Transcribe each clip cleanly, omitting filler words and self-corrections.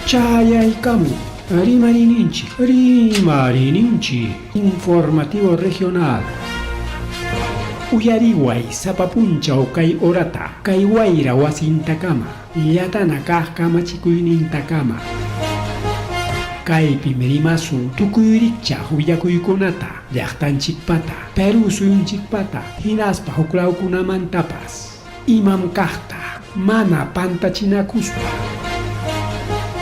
Chayaykamu Rimarininchik, Rimarininchik, Informativo Regional. Uyariway sapa punchaw kay horata, kay wayra wasintakama, llatana kaq kamachikuynintakama. Kaypim rimasun tukuy rikchaq willakuykunata, llaqtanchikpata, Perú suyunchikpata, hinaspa huklawkunamantapas. Imam kaqta mana pantachinakuspa.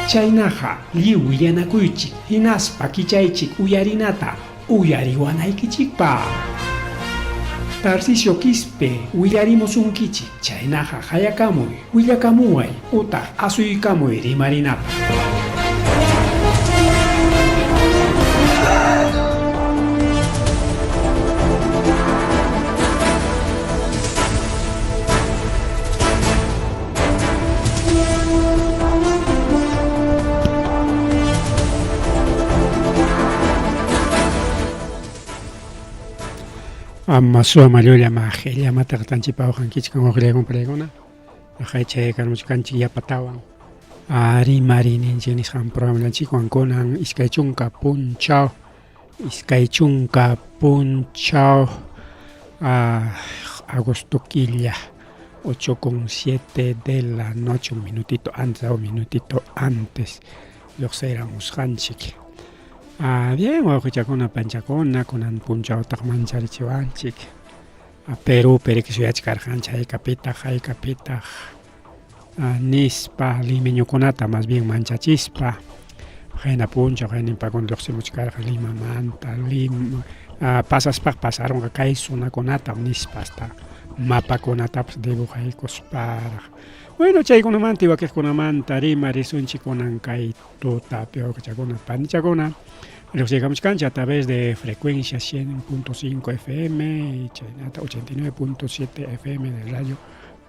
Chaynaqa lliw willanakuychik hinaspa kichaychik uyarinata uyariwanaykichikpaq. Tarcisio Quispe willarimusunkichik, chaynaqa qayakamuy, willakamuway utaq asuykamuy rimarinapaq. Ama suwa llulla maqilla tanchipawqankichik waqllaykun paykuna Haqay karmuchkanchik yapatawan Rimarininchik nisqan programanchikwan kunan 20 punchaw 20 punchaw agosto killa 8:07 de la noche, un minutito antes, un minutito antes lluqsayramusqanchik. Bien, wawqichakuna panchakuna kunan punchawtaq mancharichiwanchik. Perú periki suyachkarqanchik haykapitaq haykapitaq nispa limeñokunata más bien manchachispa qayna punchaw qayninpakuna lluqsimuchkarqa Limamanta Lima pasaspaqa pasarunqa kay zonakunatam nispa hasta mapakunatapas dibujaykusparaq. Bueno chaykunamanta y wakiqkunamanta rimarisunchik kunan kay tutapi wawqichakuna panichakuna lluqsiykamuchkanchik a través de frecuencia 100.5 FM y chaynata 89.7 FM de Radio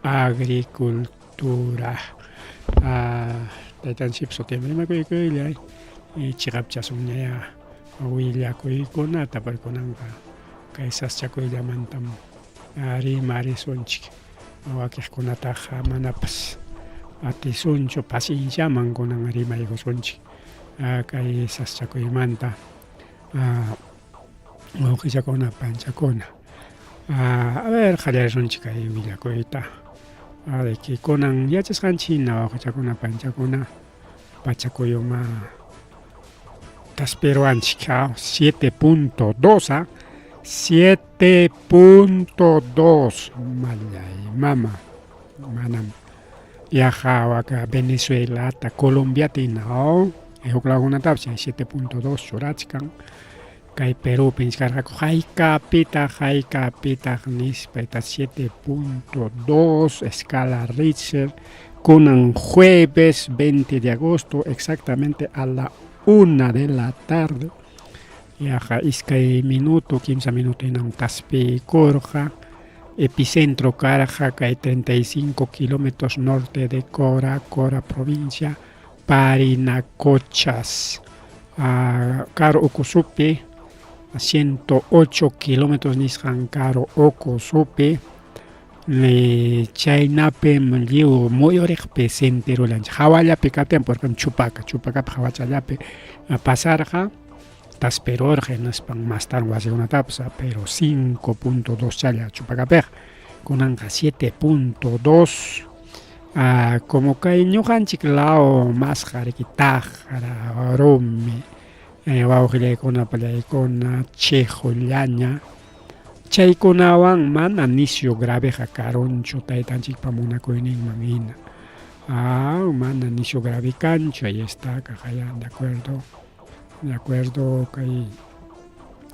Agricultura. Taytanchikpa sutinpi rimakuykullay chiqapchasunñayá willakuykunata porque kunanqa kay sasachakuyllamantam rimarisunchik. Wakiqkunataqa manapas atisunchu pacienciaman kunan rimaykusunchik kay sasachakuymanta wawqichakuna panchakuna. A ver qallarisunchik kay willakuyta. Riki kunan yachasqanchik hina wawqichakuna panchakuna pachakuyuma taspiruwanchik 7.2 7.2 mallay mama manam yaqa waka Venezuelata Colombiata hina huk lawkunatapas chay 7.2 churachkan kay Perúpi nichkarqaku haykapitaq haykapitaq nispa 7.2 escala Richter kunan jueves 20 de agosto exactamente a la 1 de la tarde yaqa iskay minuto kimsa minuto hinam taspiykurqa epicentro karqa kay 35 kilómetros norte de Cora, Cora provincia Parinacochas Caro Ocosupi 108 kilómetros nisqan Caro Ocosupi chaynapim lliw muyuriqpi sentirullanchik hawallapi kaptin porque Chupaca, Chupacapa hawachallapi pasarqa taspirurqa hinaspan mastarun wasikunatapas pero 5.2 challa Chupacapiqa kunanqa 7.2 como kay ñuqanchik law masqa riki taqra rumi wawqillaykuna pallaykuna chiqullaña chaykunawan mana nisyu graveqa karunchu taytanchikpa munakuyninman hina mana nisyu grave kanchu ahí está kaqaya de acuerdo de acuerdo kay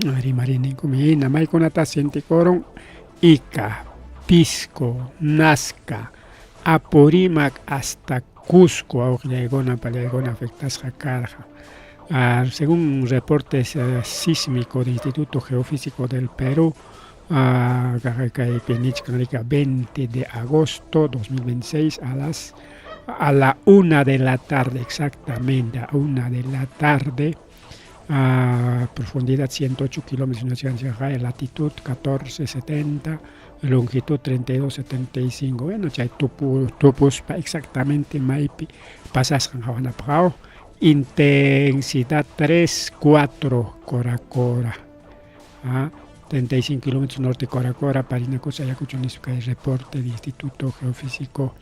rimariyninkum hina maykunata sientikurun Ica, Pisco, Nazca, Apurímac hasta Cusco wawqillaykuna pallaykuna afectasqa karqa. Según reportes sísmicos del Instituto Geofísico del Perú, kaypi nichkan 20 de agosto 2026 a la 1 de la tarde, exactamente a 1 de la tarde, a profundidad 108 kilómetros, latitud 1470, longitud 3275. Bueno, chay tupuspa exactamente maypi pasasqan hawanapaq. Intensidad 3, 4, Cora Cora. 35 kilómetros norte Cora Cora, Parinacocha, Ayacucho, nispa kay reporte del Instituto Geofísico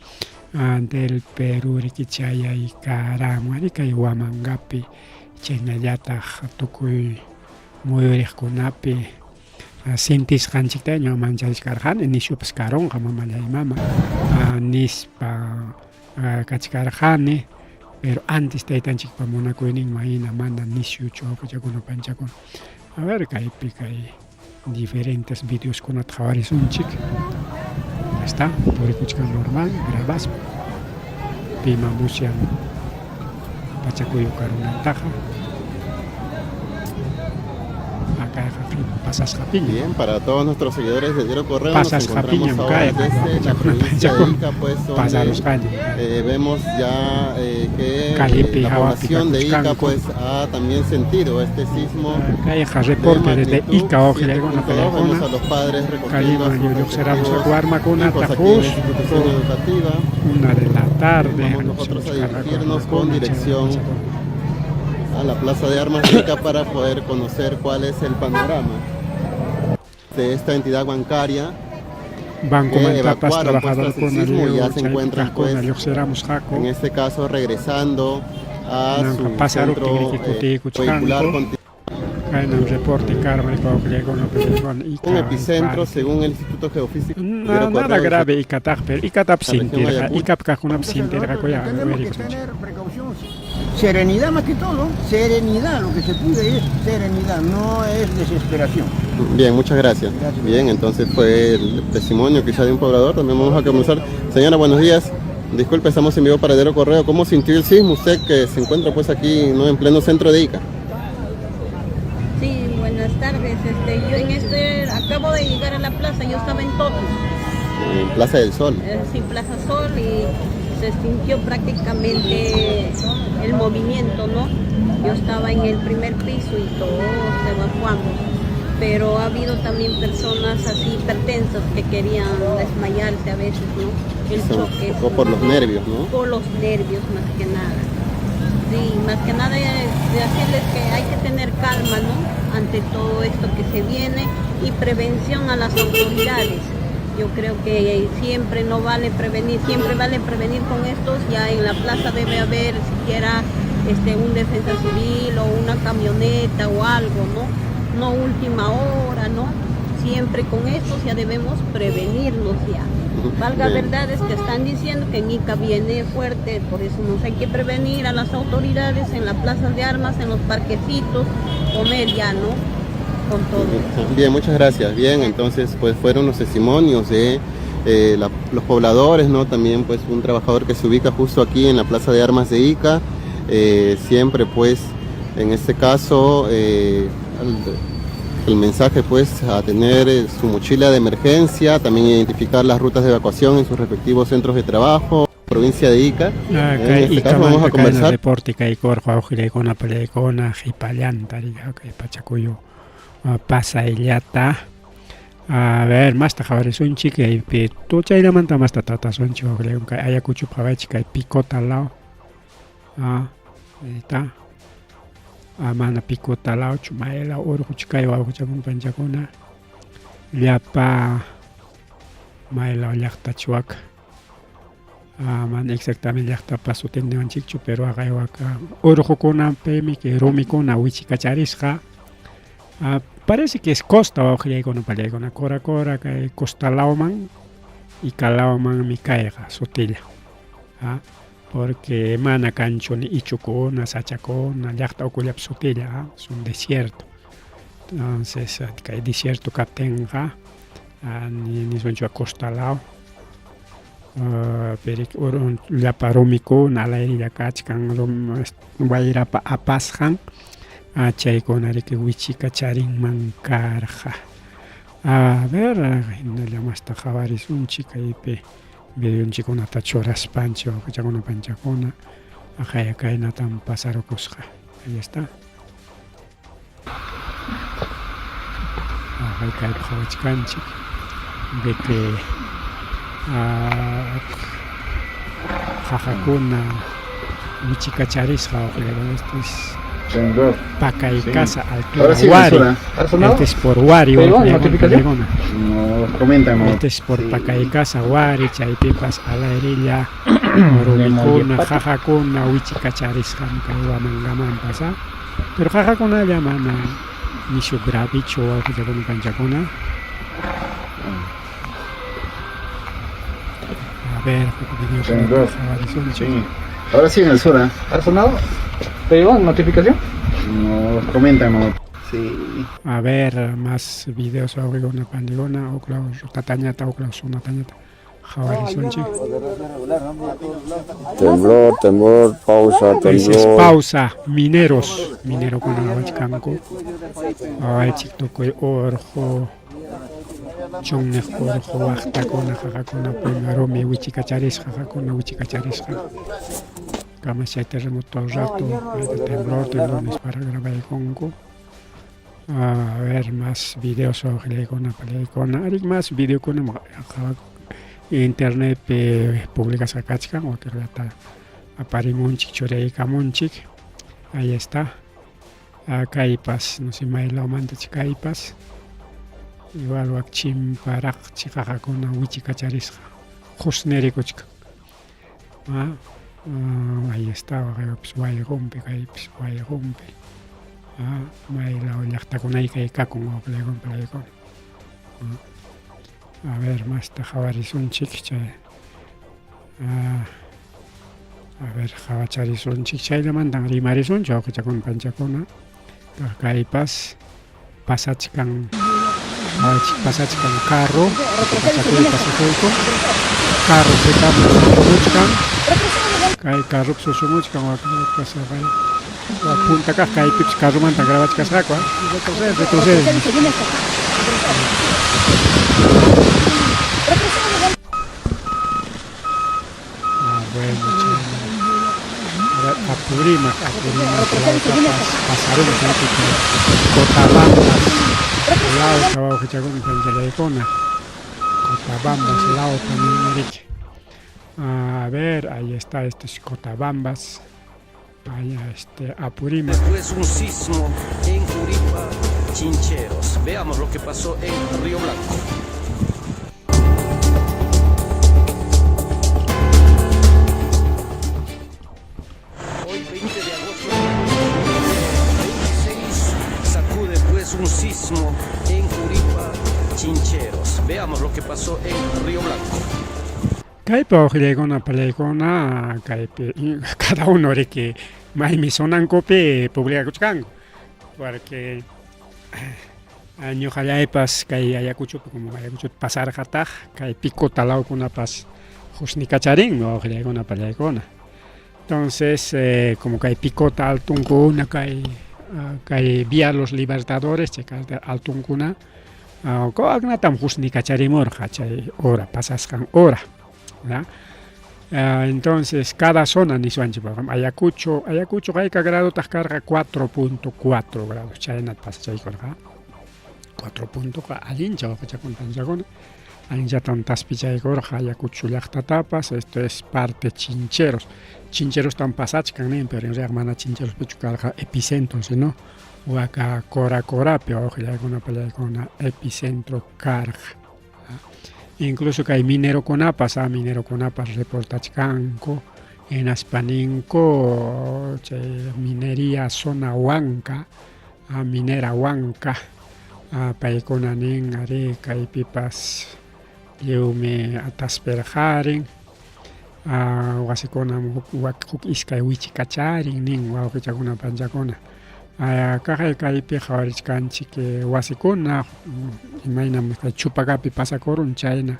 del Perú, riki chayaykaramun ari kay Huamangapi, chaynallataq tukuy muyuriqkunapi sintisqanchikta ñuqa mancharichkarqani, nishupas karunqa mamallay mama nispa kachkarqani, pero antes taytanchikpa munakuyninman hina mana nisyuchu wawqichakuna panchakuna. A ver, kaypi kay diferentes videoskunata qhawarisunchik. Ya está, purikuchkan normal, grabaspa. Pima musyan pachakuyu karunantaqa. Akayqa pasasqapiña. Bien, para todos nuestros seguidores de Diario Correo, nos Pasasqapiñam encontramos ahora kayqa desde la wawqichakuna provincia de panchakuna Ica, pues, donde pasarusqañam. vemos ya que Callepi la hawapi población de Ica kakuchkanku. pues ha también sentido este sismo Kayqa de reporte desde magnitud Ica wawqillaykuna 7.2. Vemos pallaykuna. a los padres recogiendo a Calleman sus lluqsiramusqaku respectivos warmakunata hijos aquí en la justo institución educativa. una de la tarde Vamos nosotros a lluqsimuchkarqaku dirigirnos con warmakuna dirección chayna a la Plaza de Armas de Ica para poder conocer cuál es el panorama de esta entidad bancaria que Bancomantapas evacuaron pues tras el trabajadorkuna sismo y lliw ya se chaypi encuentran kaqkuna pues lluqsiramusqaku. en este caso regresando a Kunanqa su pasaruptin centro riki vehicular kutiykuchkanku. con Kaynan reporte karqa wawqillaykuna pallaykuna un Ica epicentro parque. según el Instituto Geofísico No, Diario nada Correo de grave Icataq, pero Icatap la región sintirqa, Ayacucho. Icap kaqkunap Entonces lo sintirqaku otro que ya tenemos que uyarikusunchik. tener precaución, serenidad más que todo, serenidad, lo que se pide es serenidad, no es desesperación. Bien, muchas gracias. Gracias. Bien, entonces fue el testimonio quizá de un poblador. También vamos a comenzar. Señora, buenos días. Disculpe, estamos en vivo para Diario Correo. ¿Cómo sintió el sismo usted que se encuentra pues aquí, ¿no?, en pleno centro de Ica? Sí, buenas tardes. Yo en este acabo de llegar a la plaza, yo estaba en Totus, En Plaza del Sol. sí, Plaza Sol, y se sintió prácticamente el movimiento, ¿no? Yo estaba en el primer piso y todos evacuamos, pero ha habido también personas así hipertensas que querían desmayarse a veces, ¿no? El Se choque. o por los nervios, ¿no? Por los nervios más que nada. Sí, más que nada es decirles que hay que tener calma, ¿no? Ante todo esto que se viene y prevención a las autoridades. Yo creo que siempre no vale prevenir, siempre vale prevenir con estos. Ya en la plaza debe haber siquiera un defensa civil o una camioneta o algo, ¿no? No última hora, ¿no? Siempre con estos ya debemos prevenirnos ya. Valga Bien. verdad es que están diciendo que en Ica viene fuerte, por eso nos hay que prevenir a las autoridades en la plaza de armas, en los parquecitos, comer ya, ¿no? Con todo. Bien, muchas gracias. Bien, entonces pues fueron los testimonios de los pobladores, ¿no? También pues un trabajador que se ubica justo aquí en la Plaza de Armas de Ica, siempre pues en este caso el mensaje pues a tener su mochila de emergencia, también identificar las rutas de evacuación en sus respectivos centros de trabajo, provincia de Ica. Ah, En kay este caso vamos a Icamanta kayna conversar reporte kaykurqa wawqillaykuna pallaykuna qhipallanta riki kay pachakuyu pasayllata. A ver, masta qhawarisunchik kaypi chaynamanta masta tratasunchik wawqillaykuna kay Ayacuchopi qhawaychik kay Picota law. Ahí está. Mana Picota lawchu maylaw urquchu kay wawqichakuna panchakuna llapa maylaw llaqtachu wak. Mana exactamente llaqtapa sutin niwanchikchu, pero haqay waka urqukunapimi kay rumikuna wichikacharisqa. Parece que es costa wawqillaykuna pallaykuna Cora Cora kay costa lawman Ica lawmanmi kayqa sutilla. Porque mana kanchu ni ichukuna, sachakuna, llaqta ukullapi sutilla, es un desierto. Entonces, kay desierto kaptinqa, nisunchik costa law. Pero llapa rumikuna alayrilla kachkan wayrapa apasqan, chaykuna riki wichikacharinman karqa. A ver, hinalla masta qhawarisunchik kaypi videonchikkunata churaspanchik wawqichakuna panchakuna aqaya kaynatam pasarukusqa. Ahí está. Aqay kaypi qhawachkanchik de que qaqakuna Wichikacharisqa wawqillakuna, este es Temblor. Pakaykasa altura Ahora sí, Wari. Venezuela. ¿Ha sonado? Este es por Wari, ¿Te llegó la wawqillakuna, notificación? pallaykuna. No, comentan. no. Este es por Pakaykasa Wari, chaypipas alayrilla rumikuna, qaqakuna wichikacharisqam kay Huamangamanpas, ah. Pero qaqakunalla mana nishu gravichu wawqillakuna panchakuna. A ver, huk videokunata Temblor. qhawarisunchik. Sí. Ahora sí en el sur, ¿ah? ¿Ha sonado? ¿Te llegó la notificación? No, comentan. no. Sí. A ver, más videos wawqikuna panikuna, huklaw tatañata, huklaw sunatañata qhawarisunchik. Temblor, temblor, pausa, Dices temblor. pausa, mineros, minerokuna qhawachkanku. Qhawaychik tukuy urqu, chunniq urqu waqtakuna, qaqakuna, pima rumi wichikacharisqa, qaqakuna wichikacharisqa. Kamas chay terremoto rato, mayta temblor, temblor nispara grabaykunku. A ver, más videos wawqillaykuna, pallaykuna, arí más videokuna internetpi publicasqa kachkan, wakinllata aparimunchik, churaykamunchik. Ahí está. Kaypas, no sé, maylawmantach kaypas. Igual wak chimparaqchi qaqakuna wichikacharisqa qusnirikuchkan. Ah, ahí está, waqaypas wayqunpi, kaypas wayqunpi. Ah, maylaw llaqtakunay kay kakun wawqillaykuna, pallaykuna. A ver, masta qhawarisunchik chay. Ah, a ver, qhawacharisunchik chayllamantan rimarisunchik wawqichakuna panchakuna. Kaypas pasachkan pasachkan carro, pachakuy pasakuyku. Carro sikaman susumuchkan. Kay carropi susumuchkan pasaqay. Punta kaq kaypipas carromanta grabachkasqaku, ah. Retrocede, retrocede. Ah, bueno, chayna. Apurímac, Apurímac lawtapas pasarunchik Cotabambas lawta wawqichakuna panchallaykuna. Cotabambas lawta ninriki. A ver, ahí está, este es Cotabambas. Allá este Apurímac. Después un sismo en Curipa, Chincheros. Veamos lo que pasó en Río Blanco. Hoy 20 de agosto de 2026 sacude pues un sismo en Curipa, Chincheros. Veamos lo que pasó en Río Blanco. Kaypi wawqillaykuna pallaykuna kaypi cada uno riki maymi sonankupi publicakuchkanku porque ñuqallaypas kay Ayacuchopi como Ayacuchopi pasarqataq kay Picota lawkunapas qusnikacharinmi wawqillaykuna pallaykuna. Entonces, como kay Picota altunkuna kay kay Vía Los Libertadores chay altunkuna kaqnatam qusnikacharimurqa chay hora pasasqan hora, ¿ya? Entonces, cada zona niswanchik, Ayacucho, Ayacucho hayka gradotaq karqa 4.4 grados, chaynata pasachaykurqa. 4 puntoqa allincha wawqichakuna panchakuna, allinchatam taspichaykurqa Ayacucho llaqtatapas, esto es parte Chincheros. Chincherostam pasachkan nin, pero en realidad mana Chincherospichu karqa epicentro, sino waka Cora Corapi wawqillaykuna pallaykuna epicentro karqa. Incluso kay minerokunapas, minerokunapas reportachkanku, hinaspa ninku chay minería zona Huanca, minera Huanca, paykuna nin arí kaypipas lliwmi taspirqarin, wasikunam huk iskay wichikacharin nin wawqichakuna panchakuna. Kaqay kaypi qhawarichkanchik wasikuna imaynam kay Chupakapi pasakurun chayna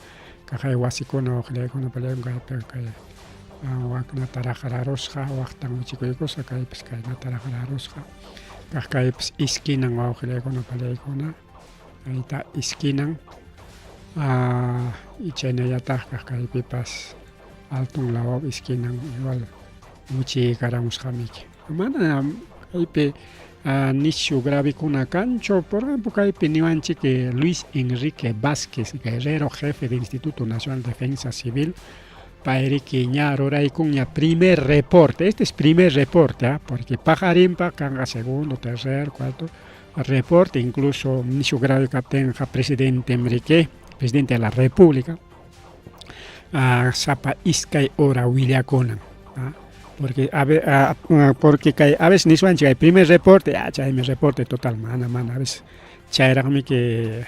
kaqay wasikuna wawqillaykuna pallaykuna kaypi kay waknata raqrarusqa waqtan wichikuykusqa kaypis kaynata raqrarusqa kaq kaypis esquinan wawqillaykuna pallaykuna kayta esquinan y chaynallataq kaq kaypipas altun lawaw esquinan igual wichiykaramusqamiki. Mana kaypi nishu gravikuna kanchu, por ejemplo kaypi niwanchik Luis Enrique Vázquez Guerrero, jefe del Instituto Nacional de Defensa Civil, Payriki ña ruraykunña primer reporte, este es primer reporte, ¿ah? Porque paqarinpa kanqa segundo, tercer, cuarto reporte, incluso nishu grave kaptinqa presidente riki, presidente de la república, sapa iskay hora willakunan, ¿ah? Porque a ver, porque kay a veces niswanchik kay primer reporte, chaymi reporte total, mana, mana, a veces chayraqmi que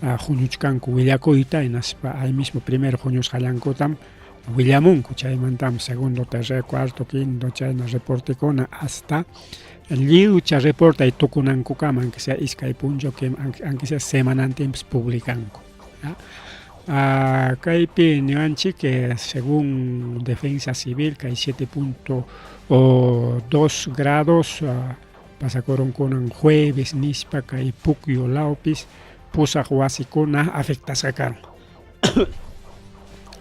huñuchkanku willakuyta, hinaspa ahí mismo primero huñusqallankutam willamunku, chaymantam segundo, tercer, cuarto, quinto, chayna reportekuna hasta lliwcha reportay tukunankukama, aunque sea iskay punchaw, aunque sea semanantinpas publicanku. Kaypi niwanchik que según Defensa Civil kay 7.2 grados pasakurun kunan jueves nispa kay Puquio lawpis pusaq wasikuna afectasqa karun.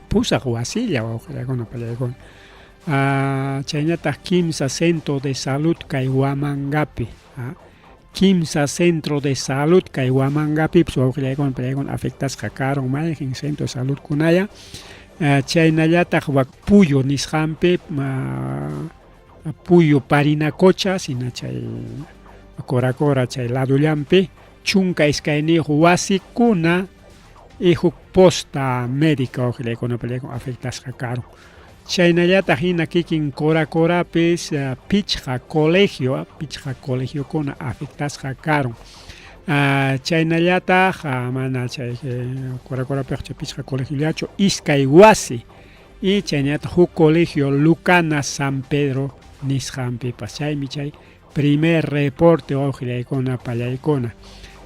Pusaq wasilla wawqillakuna pallaykuna. Chaynataq kimsa centro de salud kay Huamangapi. Kimsa centro de salud kay Huamangapipas wawqillaykuna pallaykuna afectasqa karun mayqin centro de salud kunaya. Chaynallataq wak Puyo nisqanpi Puyo Parinacocha, sina chay Coracora chay ladullanpi 12 wasikuna y huk posta médica wawqillaykuna pallaykuna afectasqa karun. Chaynallataq hina kikin Coracorapis pichqa colegio, pichqa colegiokuna afectasqa karun. Chaynallataq mana chay Coracorapiqa chay pichqa colegiollachu iskay wasi y chaynallataq huk colegio Lucana San Pedro nisqanpipas. Chaymi chay primer reporte wawqillaykuna pallaykuna.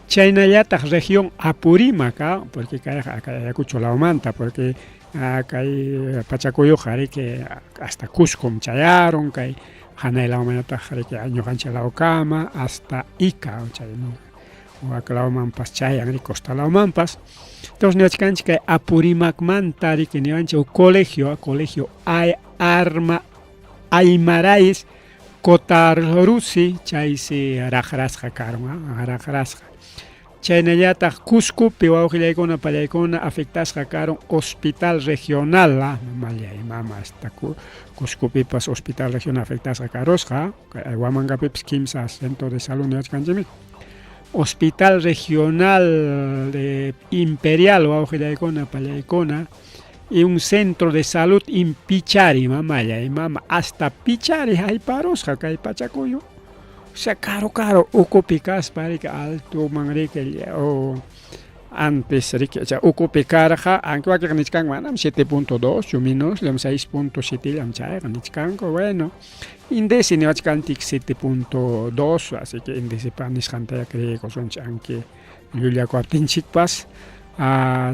Chaynallataq región Apurímac, porque kayqa Ayacucho lawmanta, porque kay Pachacuyuqa riki hasta Cuscom chayaron, kay hanay lawmanataq riki ñuqanchik lawkama hasta Ica, chay wak lawmanpas chayan riki costa lawmanpas. Entonces niwachkanchik kay Apurímacmanta riki niwanchik huk colegio, colegio Arma Aymarais Cotarusi, chaysi raqrasqa karun, raqrasqa. Chaynallataq Cuscopi wawqillaykuna pallaykuna afectasqa karun hospital regional, mamallay mama hasta Cuscopipas hospital regional afectasqa karusqa, Huamangapipis kimsa centro de salud niwachkanchikmi. Hospital regional de Imperial wawqillaykuna pallaykuna y un centro de salud en Pichari, mamallay mama, hasta Pichari hayparusqa kay Pachacuyo. O sea, caro, caro, ukupi kaspa riki altoman riki o antes riki, o sea, ukupi karqa, aunque wakinqa nichkanku manam 7.2 chu menos, 6.7 llam chayqa nichkanku, bueno, INDECI niwachkanchik 7.2, así que INDECIpa nisqantaya creeykusunchik, aunque llullakuwaptinchikpas,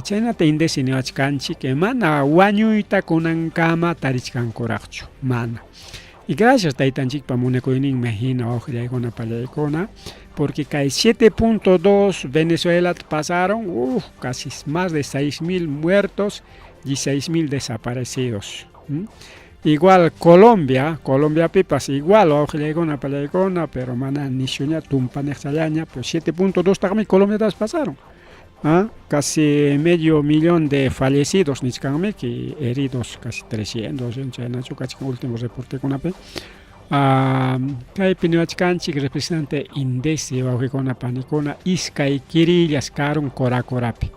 chaynata INDECI niwachkanchik, mana wañuyta kunankama tarichkankuraqchu, mana. Y gracias taytanchikpa munakuyninmi hina wawqillaykuna pallaykuna, porque kay 7.2 Venezuela pasaron, casi más de 6.000 muertos y 6.000 desaparecidos. Igual Colombia, Colombia pipas igual wawqillaykuna pallaykuna, pero mana nishuña tumpaniqchallaña, pero 7.2 taqmi Colombia tas pasaron. Casi medio millón de fallecidos nichkanmi, que heridos casi 300, chaynachu kachkan último reportekunapi. Kaypi niwachkanchik representante INDECI wawqikuna panikuna iskay kirillas karun Coracorapi.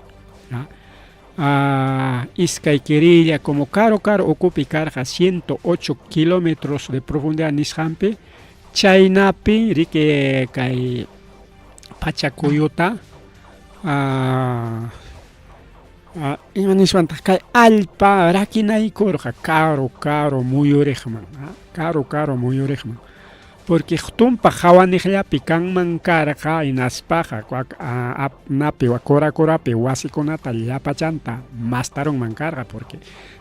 Iskay kirilla como caro caro ukupi karqa 108 kilómetros de profundidad nisqanpi, chaynapi riki kay Pachacuyuta ima niswantaq kay allpa rakinaykurqa karu karu muyuriqman, karu karu muyuriqman, porque tumpa hawaniqllapi kanman karqa hinaspaqa napi Coracorapi wasikunata llapachanta mastarunman karqa, porque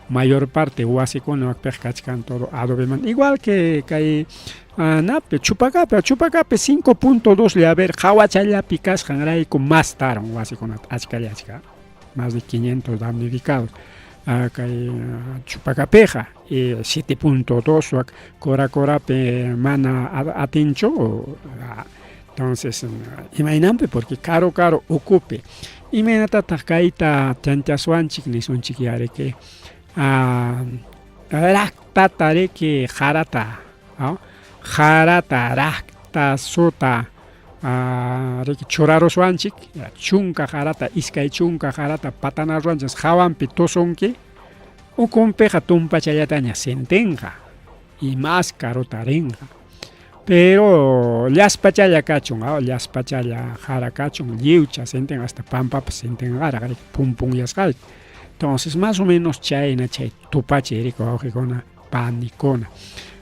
mayor parte wasikuna wakpiqa kachkan todo adobeman, igual que kay napi Chupacapi, Chupacapi 5.2 llaver hawachallapi kasqanrayku mastarun wasikunata achkalla achka, más de 500 damnificados. Kay Chupacapiqa y 7.2 wak Coracorapi mana atinchu. Entonces imaynanpi, porque caro caro ukupi imaynatataq kayta tanteaswanchik nisunchik yariki. Raktata riki qarata, qarata rakta suta riki churaruswanchik, chunka qarata, 20 qarata patanaruwanchik hawanpi tusunki, ukunpiqa tumpachallataña sintinqa y más karuta rinqa. Pero llaspachalla kachun, llaspachalla qara kachun, lliwcha sintin hasta pampapas sintinqaraq riki pumpunyasqayki. Entonces más o menos chayna chay tupachiy riki wawqikuna panikuna.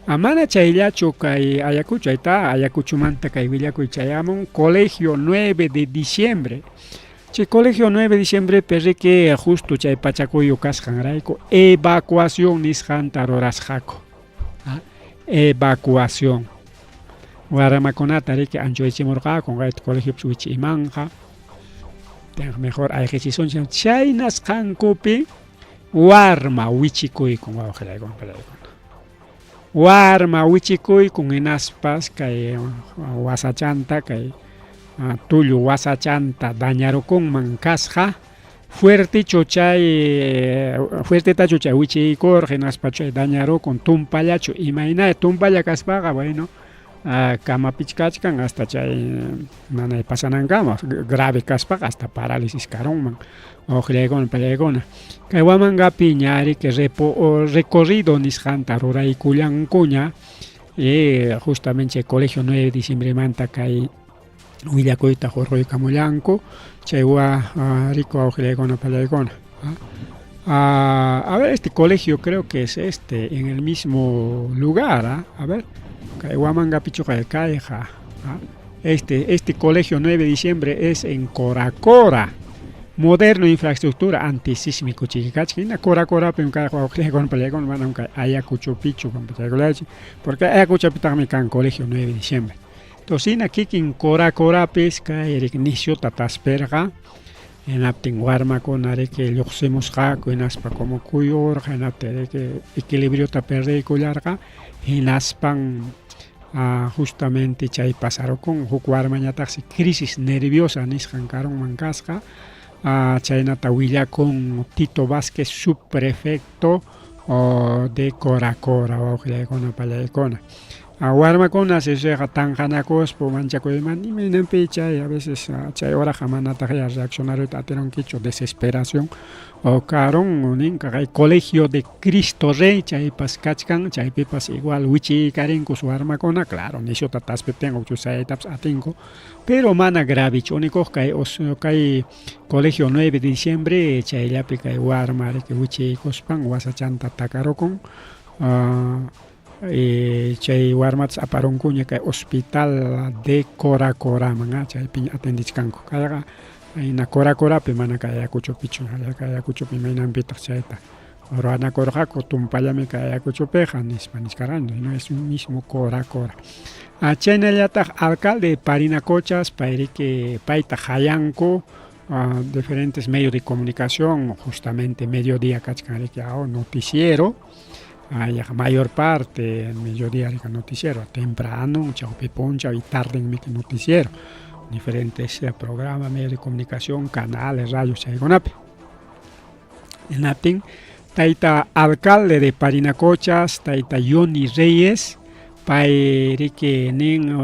Mana chayllachu kay Ayacucho, ayta Ayacuchomanta kay willakuy chayamun Colegio 9 de Diciembre. Chay Colegio 9 de Diciembrepi riki justo chay pachakuyu kasqanrayku evacuación nisqanta rurasqaku. Evacuación. Warmakunata riki anchurichimurqaku, kayta colegiopi wichi imanqa. Mejor ayqichisunchik. Chaynasqankupi warma wichikuykun wawqillaykuna palaykuna. Warma wichikuykun hinaspas kay wasachanta kay tullu wasachanta dañarukunman kasqa fuertechu chay fuertetachu chay wichiykurqa hinaspa chay dañarukun tumpallachu imayna tumpalla kaspaqa bueno kamapichkachkan hasta chay nanay pasanankama grave kaspaqa hasta parálisis karunman wawqillaykuna pallaykuna kay Huamangapi ña riki recorrido nisqanta ruraykullankuña justamente chay colegio 9 de diciembremanta kay willakuyta hurquykamullanku chay riku wawqillaykuna pallaykuna. A ver, este colegio creo que es este, en el mismo lugar, a ver, kay Huamangapichuqa kayqa, este colegio 9 de diciembre es en Coracora, moderno infraestructura antisísmico chikikachka, hina Coracorapim kayqa wawqillaykuna pallaykuna manam kay Ayacuchopichu porque Ayacuchopitaqmi kan colegio 9 de diciembre. Entonces hina kikin Coracorapis kay riki nisyuta taspirqa, hinaptin warmakuna riki lluqsimusqaku hinaspa como kuyurqa hinaptin riki equilibriota perdiykullarqa hinaspan justamente chay pasarukun huk warmañataqsi crisis nerviosa nisqan karunman kasqa chaynata willakun Tito Vázquez subprefecto de Coracora wawqillaykuna pallaykuna. Warmakuna sisuyqa tanqanakuspa manchakuyman imaynanpi chay a veces chay horaqa manataq ya reaccionaruyta atirunkichu desesperación o karun ninqa kay colegio de Cristo Rey chaypas kachkan chaypipas igual wichiykarinkus warmakuna claro nisyuta taspiptinqa sayaytapas atinku pero mana gravechu unikuq kay kay colegio 9 de diciembre chayllapi kay warma riki wichiykuspan wasachanta takarukun chay warmatas aparunkuña kay hospital de Coracoraman chaypiña atendichkanku kayqa hina Coracorapi mana kay Ayacuchopichu kay Ayacuchopi imaynanpitaq chayta ruwanakurqaku tumpallami kay Ayacuchopiqa nispa nichkarqani no es mismo Coracora. Chaynallataq alcalde de Parinacochas payriki payta hayanku diferentes medios de comunicación justamente mediodía kachkan riki noticiero mayor parte mediodía riki noticiero temprano chawpi punchaw y tarde noticiero diferentes programas medios de comunicación canales radios chaykunapi hinaptin tayta alcalde de Parinacochas tayta Yoni Reyes pay riki nin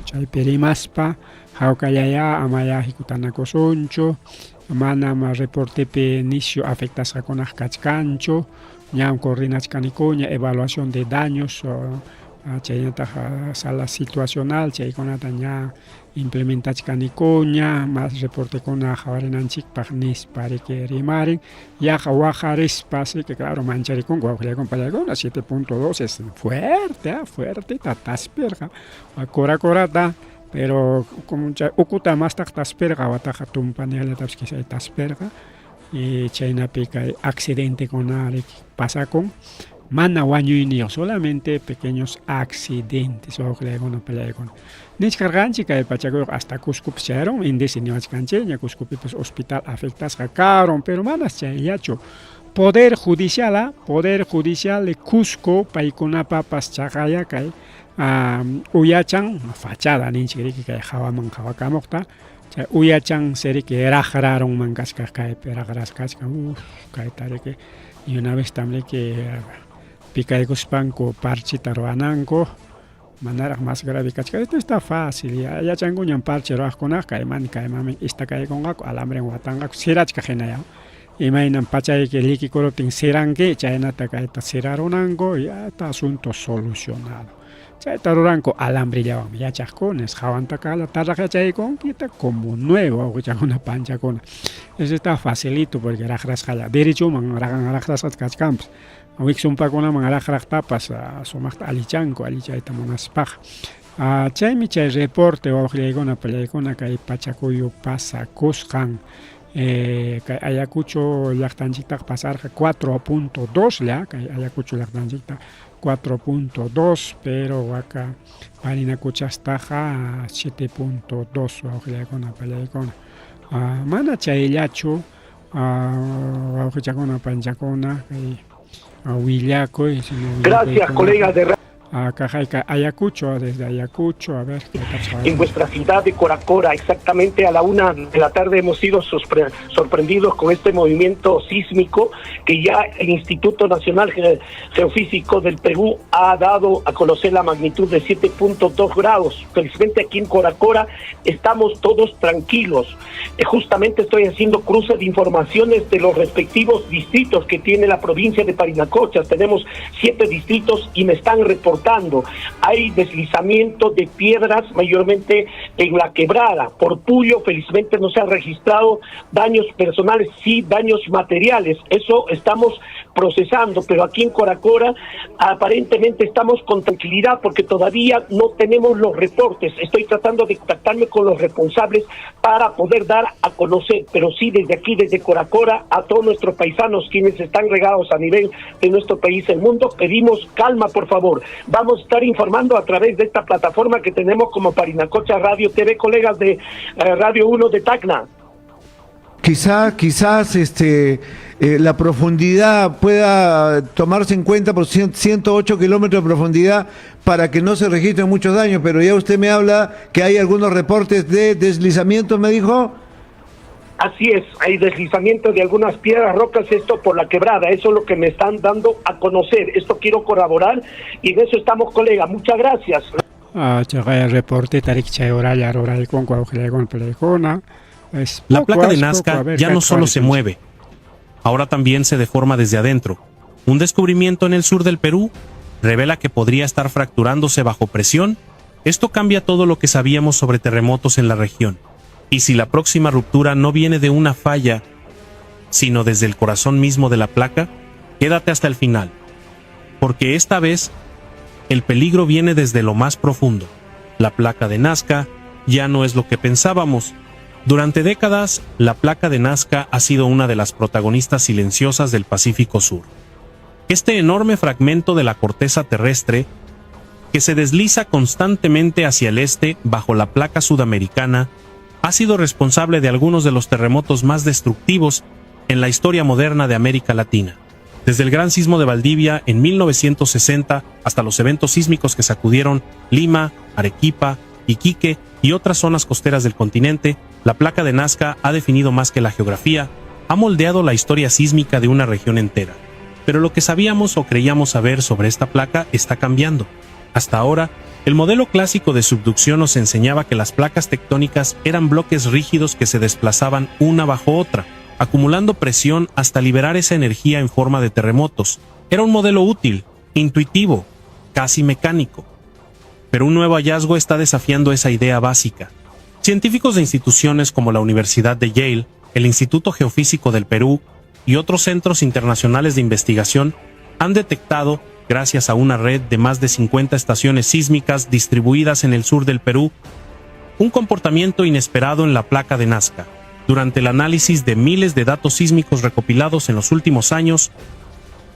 chaypi rimaspa hawkallaya amaya hikutanakusunchu manam reportepi nisyu afectasqakunaq kachkanchu ñam coordinachkanikuña evaluación de daños chaynataq sala situacional chaykunata ña implementachkanikuña más reportekuna qhawarinanchikpaq nispa riki rimarin yaqa waqarispa así que claro mancharikunku wawqillaykuna pallaykuna 7.2 es fuerte fuerteta taspirqa Coracorata pero como chay ukuta mastaq taspirqa wataqa tumpaniyallatapis quizá taspirqa y chaynapi kay accidentekuna riki pasakun mana wañuyniyuq solamente pequeños accidentes wawqillaykuna pallaykuna nichkarqanchik kay pachakuyqa hasta Cuscopis chayarun índice niwachkanchikña Cuscopipas hospital afectasqa karun pero manas chayllachu Poder Judicial Poder Judicial de Cusco paykunapapas chaqaya kay uyachan fachada ninchik riki kay hawaman hawakamuqta chay uyachan riki raqrarunman kachka kaypi raqrasqa kachkan kayta riki Y una vez también que picaykuspanku parchita ruwananku manaraq más grave kachkan esto está fácil ya yachankuñam parche ruwaqkunaqa kayman kaymanmi istakaykunqaku alambren watanqaku sirachkaq hina ya imaynam pachayki llikikuruptin siranki chaynata kayta sirarunanku ya está asunto solucionado chayta ruranku alambrellawanmi yachaqkuna hawantakala tarraq yachaykunkita como nuevo wawqichakuna panchakuna eso está facilito porque raqrasqalla derechoman raqrasqa kachkanpas wiksumpakunaman raqraqtapas sumaqta allichanku allichayta munaspaqa chaymi chay reporte wawqillaykuna pallaykuna kay pachakuyu pasakusqan kay Ayacucho llaqtanchiktaqa pasarqa 4.2 la kay Ayacucho llaqtanchikta 4.2 pero waka Parinacochastaqa 7.2 wawqillaykuna pallaykuna mana chayllachu wawqichakuna panchakuna kay willakuy Gracias, colegas de Acá Ayacucho, desde Ayacucho, a ver. En vuestra ciudad de Coracora, exactamente a la 1 de la tarde hemos sido sorprendidos con este movimiento sísmico que ya el Instituto Nacional Geofísico del Perú ha dado a conocer la magnitud de 7.2 grados. Felizmente aquí en Coracora estamos todos tranquilos. Justamente estoy haciendo cruce de informaciones de los respectivos distritos que tiene la provincia de Parinacochas. Tenemos 7 distritos y me están reportando. Hay deslizamiento de piedras mayormente en la quebrada. Por Puyo, felizmente no se han registrado daños personales, sí daños materiales. Eso estamos procesando, pero aquí en Coracora aparentemente estamos con tranquilidad porque todavía no tenemos los reportes. Estoy tratando de contactarme con los responsables para poder dar a conocer, pero sí desde aquí, desde Coracora, a todos nuestros paisanos quienes están regados a nivel de nuestro país, el mundo, pedimos calma, por favor. Vamos a estar informando a través de esta plataforma que tenemos como Parinacocha Radio TV, colegas de Radio 1 de Tacna. Quizás la profundidad pueda tomarse en cuenta por 108 kilómetros de profundidad para que no se registren muchos daños, pero ya usted me habla que hay algunos reportes de deslizamientos, me dijo. Así es, hay deslizamiento de algunas piedras, rocas, esto por la quebrada, eso es lo que me están dando a conocer, esto quiero corroborar y en eso estamos, colega, muchas gracias. Reporte La placa de Nazca ya no solo se mueve, ahora también se deforma desde adentro. Un descubrimiento en el sur del Perú revela que podría estar fracturándose bajo presión. Esto cambia todo lo que sabíamos sobre terremotos en la región. Y si la próxima ruptura no viene de una falla, sino desde el corazón mismo de la placa, quédate hasta el final, porque esta vez el peligro viene desde lo más profundo. La placa de Nazca ya no es lo que pensábamos. Durante décadas, la placa de Nazca ha sido una de las protagonistas silenciosas del Pacífico Sur. Este enorme fragmento de la corteza terrestre, que se desliza constantemente hacia el este bajo la placa sudamericana, ha sido responsable de algunos de los terremotos más destructivos en la historia moderna de América Latina. Desde el gran sismo de Valdivia en 1960 hasta los eventos sísmicos que sacudieron Lima, Arequipa, Iquique y otras zonas costeras del continente, la placa de Nazca ha definido más que la geografía, ha moldeado la historia sísmica de una región entera. Pero lo que sabíamos o creíamos saber sobre esta placa está cambiando. Hasta ahora, el modelo clásico de subducción nos enseñaba que las placas tectónicas eran bloques rígidos que se desplazaban una bajo otra, acumulando presión hasta liberar esa energía en forma de terremotos. Era un modelo útil, intuitivo, casi mecánico. Pero un nuevo hallazgo está desafiando esa idea básica. Científicos de instituciones como la Universidad de Yale, el Instituto Geofísico del Perú y otros centros internacionales de investigación han detectado, gracias a una red de más de 50 estaciones sísmicas distribuidas en el sur del Perú, un comportamiento inesperado en la placa de Nazca. Durante el análisis de miles de datos sísmicos recopilados en los últimos años,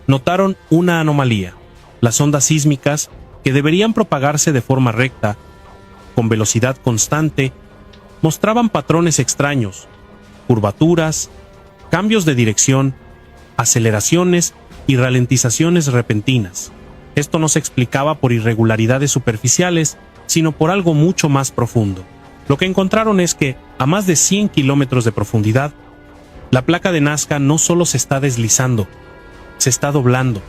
notaron una anomalía. Las ondas sísmicas, que deberían propagarse de forma recta, con velocidad constante, mostraban patrones extraños, curvaturas, cambios de dirección, aceleraciones y ralentizaciones repentinas. Esto no se explicaba por irregularidades superficiales, sino por algo mucho más profundo. Lo que encontraron es que, a más de 100 kilómetros de profundidad, la placa de Nazca no solo se está deslizando, Se está doblando,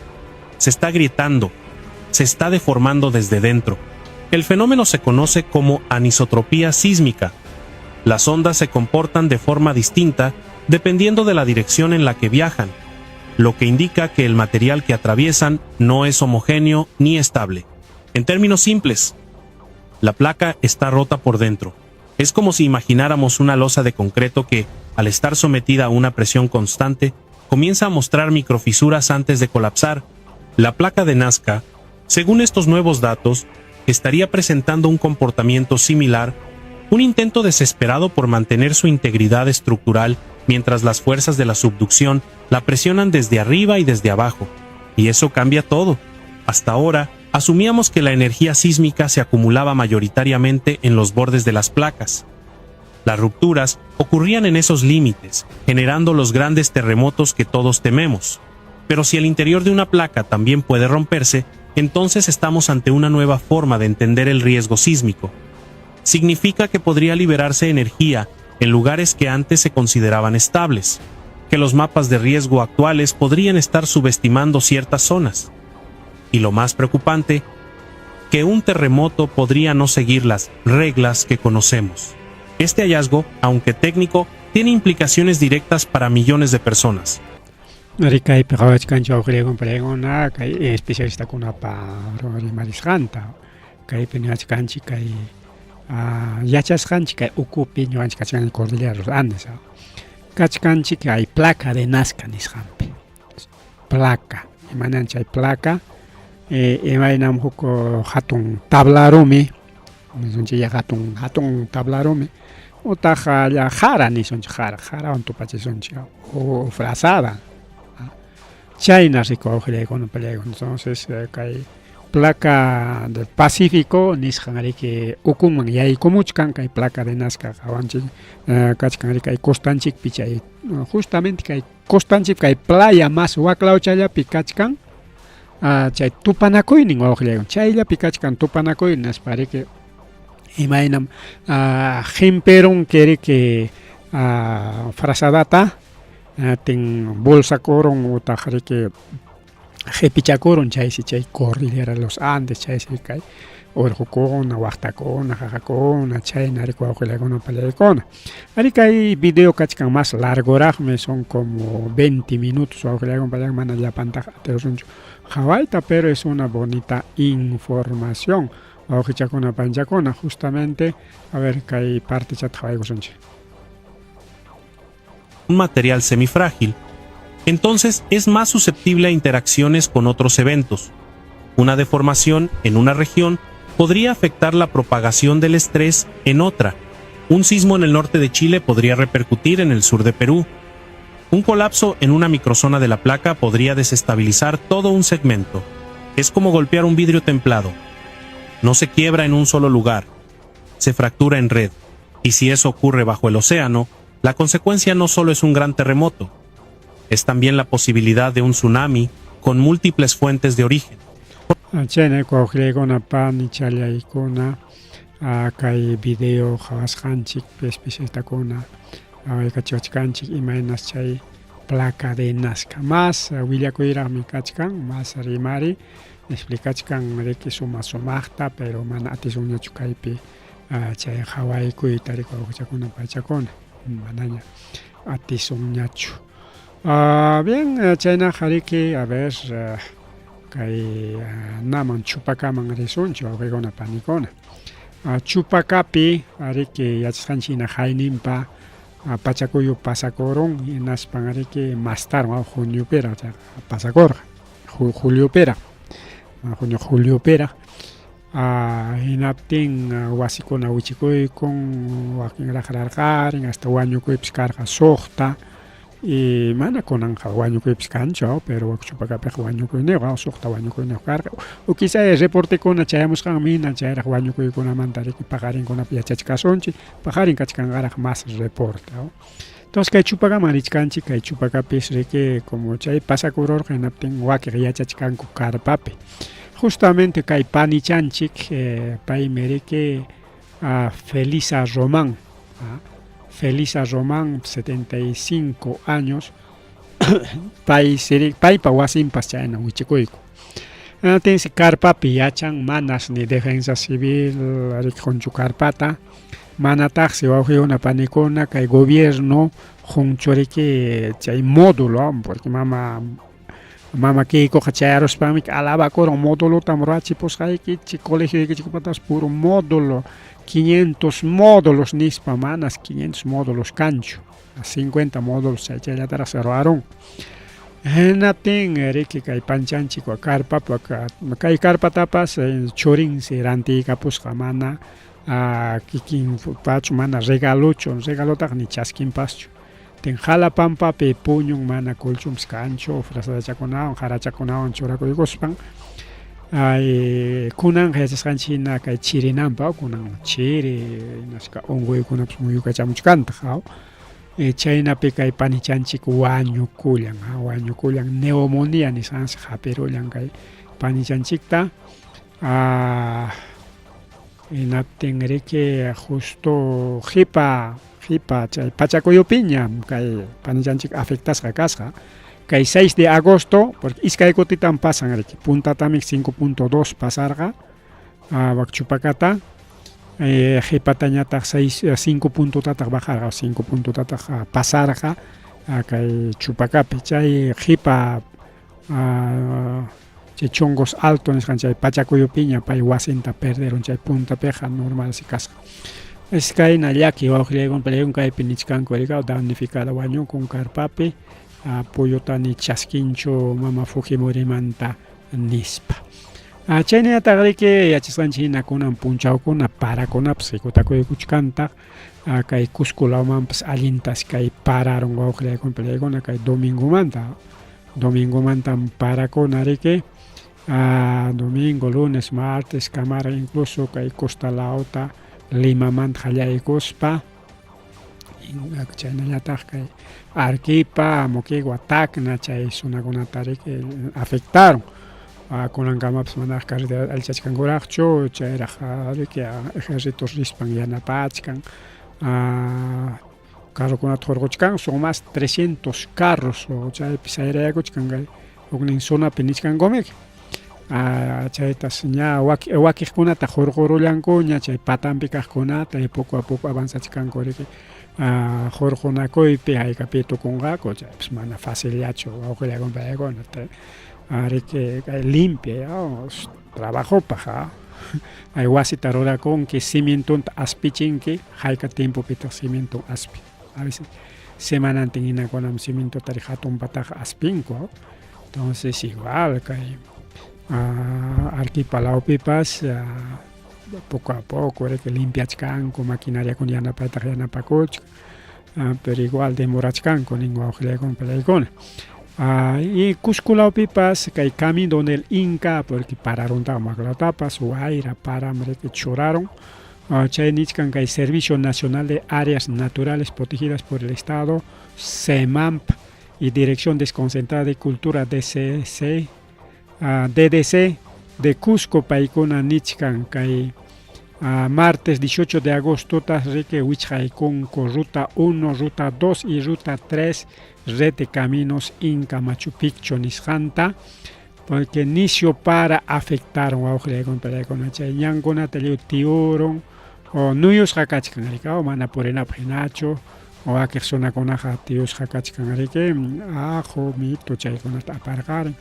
se está agrietando, se está deformando desde dentro. El fenómeno se conoce como anisotropía sísmica. Las ondas se comportan de forma distinta dependiendo de la dirección en la que viajan, lo que indica que el material que atraviesan no es homogéneo ni estable. En términos simples, la placa está rota por dentro. Es como si imagináramos una losa de concreto que, al estar sometida a una presión constante, comienza a mostrar microfisuras antes de colapsar. La placa de Nazca, según estos nuevos datos, estaría presentando un comportamiento similar, un intento desesperado por mantener su integridad estructural mientras las fuerzas de la subducción la presionan desde arriba y desde abajo. Y eso cambia todo. Hasta ahora, asumíamos que la energía sísmica se acumulaba mayoritariamente en los bordes de las placas. Las rupturas ocurrían en esos límites, generando los grandes terremotos que todos tememos. Pero si el interior de una placa también puede romperse, entonces estamos ante una nueva forma de entender el riesgo sísmico. Significa que podría liberarse energía en lugares que antes se consideraban estables, que los mapas de riesgo actuales podrían estar subestimando ciertas zonas. Y lo más preocupante, que un terremoto podría no seguir las reglas que conocemos. Este hallazgo, aunque técnico, tiene implicaciones directas para millones de personas. Kaypi qhawachkanchik wawqillaykunapa pallaykuna kay especialistakunapa rimarisqanta kaypi niwachkanchik kay yachasqanchik kay ukupi ñuqanchik kachkanchik Cordillera de los Andes kachkanchik kay placa de Nazca nisqanpi placa imaynan chay placa imaynam huk hatun tablarumi nisunchik hatun hatun tablarumi utaq jara nisunchik jara jarawan tupachisunchik o frazada chayna riku wawqillaykuna pallaykuna entonces kay placa del Pacífico nisqan riki ukunman yaykumuchkan kay placa de Nazca qawanchik kachkan riki kay costanchikpi chay justamente kay costanchik kay playa mas waklawchallapi kachkan chay tupanakuynin wawqillaykuna chayllapi kachkan tupanakuynin nispa riki imaynam qimperunki riki frazadata tin bolsakurun utaq riki qhipichakurun chaysi chay cordillera de los Andes chaysi kay urqukuna waqtakuna qaqakuna chayna riki wawqillaykuna pallaykuna ari kay video kachkan mas largoraqmi son como 20 minutos wawqillaykuna pallaykuna mana llapantaqa atirusunchu qhawayta pero es una bonita información wawqichakuna panchakuna justamente a ver kay partechata qhawaykusunchik. Un material semifrágil, entonces es más susceptible a interacciones con otros eventos. Una deformación en una región podría afectar la propagación del estrés en otra. Un sismo en el norte de Chile podría repercutir en el sur de Perú. Un colapso en una microzona de la placa podría desestabilizar todo un segmento. Es como golpear un vidrio templado. No se quiebra en un solo lugar, se fractura en red. Y si eso ocurre bajo el océano, la consecuencia no solo es un gran terremoto, es también la posibilidad de un tsunami con múltiples fuentes de origen. Chayna wawqillaykuna panichallaykuna kay video qhawasqanchik especialistakuna qhawaykachawachkanchik imaynas chay placa de Nazca mas willakuyraqmi kachkan mas rimari explicachkan riki suma sumaqta pero mana atisunñachu kaypi chay qhawaykuyta riki wawqichakuna pachakuna manaña atisunñachu. Bien, chaynaqa riki a ver kay naman Chupakaman risunchik wawqikuna panikuna. Chupakapi riki yachasqanchik hina hayninpa pachakuyu pasakurun hinaspan riki mastarun juniopiraq chayqa pasakurqa juliopiraq junio juliopiraq hinaptin wasikuna wichikuykun wakin raqrarqarin hasta wañukuypis karqa suqta y mana kunanqa wañukuypis kanchu pero Chupakapiqa wañukuyniyuq suqta wañukuyniyuq karqa o quizá reportekuna chayamusqanmi hina chayraq wañukuykunamanta riki paqarinkunapi yachachkasunchik paqarin kachkanqaraq mas reporte. Entonces kay Chupakaman richkanchik kay Chupakapis riki como chay pasakururqa hinaptin wakiq yachachkanku karpapi justamente kay panichanchik paymi riki Felisa Román Felisa Román 75 años. Pay siri paypa wasinpas chayna wichikuyku. Hinaptinsi karpapi yachan manas ni defensa civil riqunchu karpata, manataqsi wawqikuna panikuna kay gobierno qunchu riki chay módulo porque mama mama Keikoqa chayaruspanmi alabakurun módulotam ruwachipusqaykichik colegioykichikpatapas puro módulo 500 módulos nispa manas 500 módulos kanchu 50 módulos chay chayllataraqsi ruwarun. Hinaptin riki kay panchanchik karpapa kay karpatapas churinsi rantiykapusqa mana kikin pachu mana regalochu regalotaqa ni chaskinpaschu. Tin jala pampapi puñun mana colchonpas kanchu frazadachakunawan qarachakunawan churakuykuspan ay kunanqa yachasqanchik hina kay chirinanpa kunan chiri hinasqa unquykunapas muyukachamuchkantaq aw chaynapi kay panichanchik wañukullan wañukullan neumonía nisqansi hapirullan kay panichanchikta hinaptin riki justo qipa qipa chay pachakuyupiñam kay panichanchik afectasqa kasqa kay 6 de agosto porque iskay kutitam pasan riki puntatami 5.2 pasarqa Chupacata qhipatañataq 6 5 puntotataq bajarqa 5 puntotataq pasarqa kay Chupacapi chay qhipa chay Chongos Alto nisqan chay pachakuyupiña pay wasinta perderun chay puntapiqa normalsi kasqa. Es kayna llaki wawqillaykuna palaykuna kaypi nichkanku rikaw damnificada wañukun karpapi apoyota ni chaskinchu mama Fujimorimanta nispa. Chaynallataq riki yachasqanchik hina kunan punchawkuna parakunapas hikutakuykuchkantaq kay Cusco lawmanpas allintas kay pararun wawqillaykuna palaykuna kay domingomanta domingomantam parakuna riki domingo, lunes, martes kamara incluso kay costa lawta Limamanta qallaykuspa chaynallataq kay Arequipa, Moquegua, Tacna chay zonakunata riki afectaron. Kunankamapas manaraq carretera allichachkankuraqchu chayraq riki ejércitos rispan yanapachkan carrokunata hurquchkan son más 300 carros chaypi sayrayakuchkan kay huknin zonapi nichkankumiki chaytas ña wakiqkunata hurqurullankuña chay patanpi kaqkunata y poco a poco avanzachkanku riki hurqunakuypi haykapi tukunqaku chaypas mana facillachu wawqillaykuna paykuna riki kay limpia trabajopaq hay wasita rurakunki cimientonta aspichinki hayka tiempopitaq cimienton aspi a veces semanantin hinakunam cimientota hatunpataqa aspinku entonces igual kay Arequipa lawpipas poco a poco riki limpiachkanku maquinariakuna yanapaytaq yanapakuchkan pero igual demorachkanku nin wawqillaykuna palaykuna y Cusco lawpipas kay camino del Inca porque pararuntaq maklatapas wayra param riki churarun chay nichkan kay Servicio Nacional de Áreas Naturales Protegidas por el Estado SEMAMP y Dirección Desconcentrada de Cultura DCC DDC de Cusco paykuna nichkan kay martes 18 de agosto riki wichqaykunku ruta 1, ruta 2 y ruta 3 red de caminos Inca Machu Picchu nisqanta porque nisyu para afectaron wawqillaykuna palaykuna chay ñankunata lliw tiyurun o nuyusqa kachkan riki mana purinapaq hinachu wakiq runakunaqa tiyusqa kachkan riki aqhu mitu chaykunata aparqarin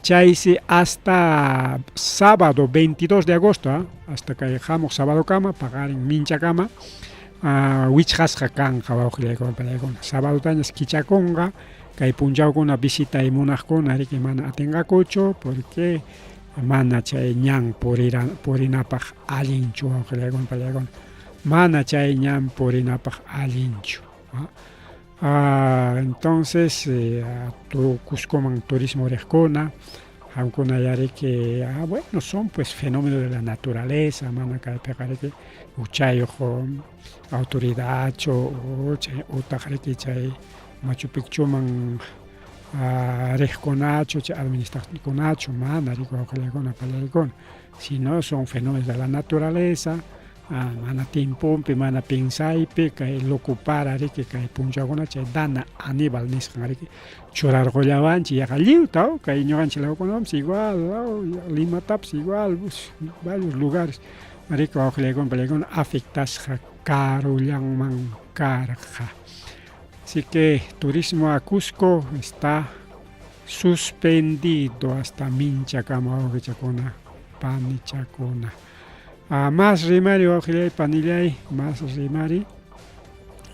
chaysi hasta sábado 22 de agosto hasta kay hamuq sabadokama paqarin minchakama wichqasqa kanqa wawqillaykuna palaykuna sabadotañas kichakunqa kay punchawkuna visitay munaqkuna riki mana atinqakuchu porque mana chay ñan purinapaq allinchu wawqillaykuna palaykuna mana chay ñan purinapaq allinchu. Entonces Cuscoman turismo riqkuna qamkuna yariki bueno son pues fenómenos de la naturaleza mana kaypiqa riki huchayuq autoridadchu chay utaq riki chay Machu Picchuman riqkunachu chay administraqkunachu mana riki wawqillaykuna palaykuna sino son fenómenos de la naturaleza. Mana tiemponpi, mana pensaypi kay locupara riki kay punchawkuna chay Dana Aníbal nisqan riki churarqullawanchik yaqa lliwta kay ñuqanchik lawkunawanpas igual Limatapas igual varios lugares riki wawqillaykuna panillaykuna afectasqa karullanman karqa. Así que turismo a Cusco está suspendido hasta minchakama wawqichakuna panichakuna. Ah, más rimari wawqillay panillay, más rimari.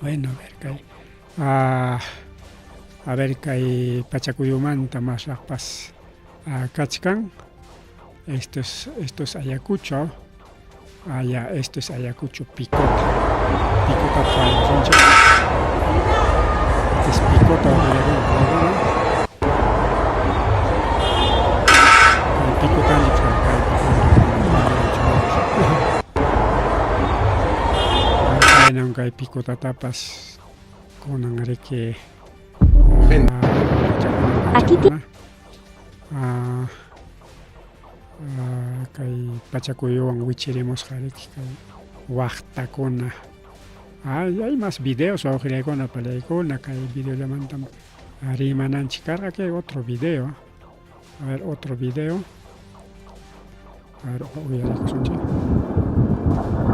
Bueno, a ver kay ah, a ver kay pachakuyumanta masraqpas ah, kachkan. Esto es, esto es Ayacucho. Ah, ya, esto es Ayacucho Picota. Picota qhawasunchik. Este es Picota Kaynan kay picotatapas kunan riki kay pachakuyuwan wichirimusqa riki kay waqtakuna. Hay más videos wawqillaykuna palaykuna kay videollamantam rimananchik karqa kay otro video. A ver, otro video. A ver, uyarikusunchik.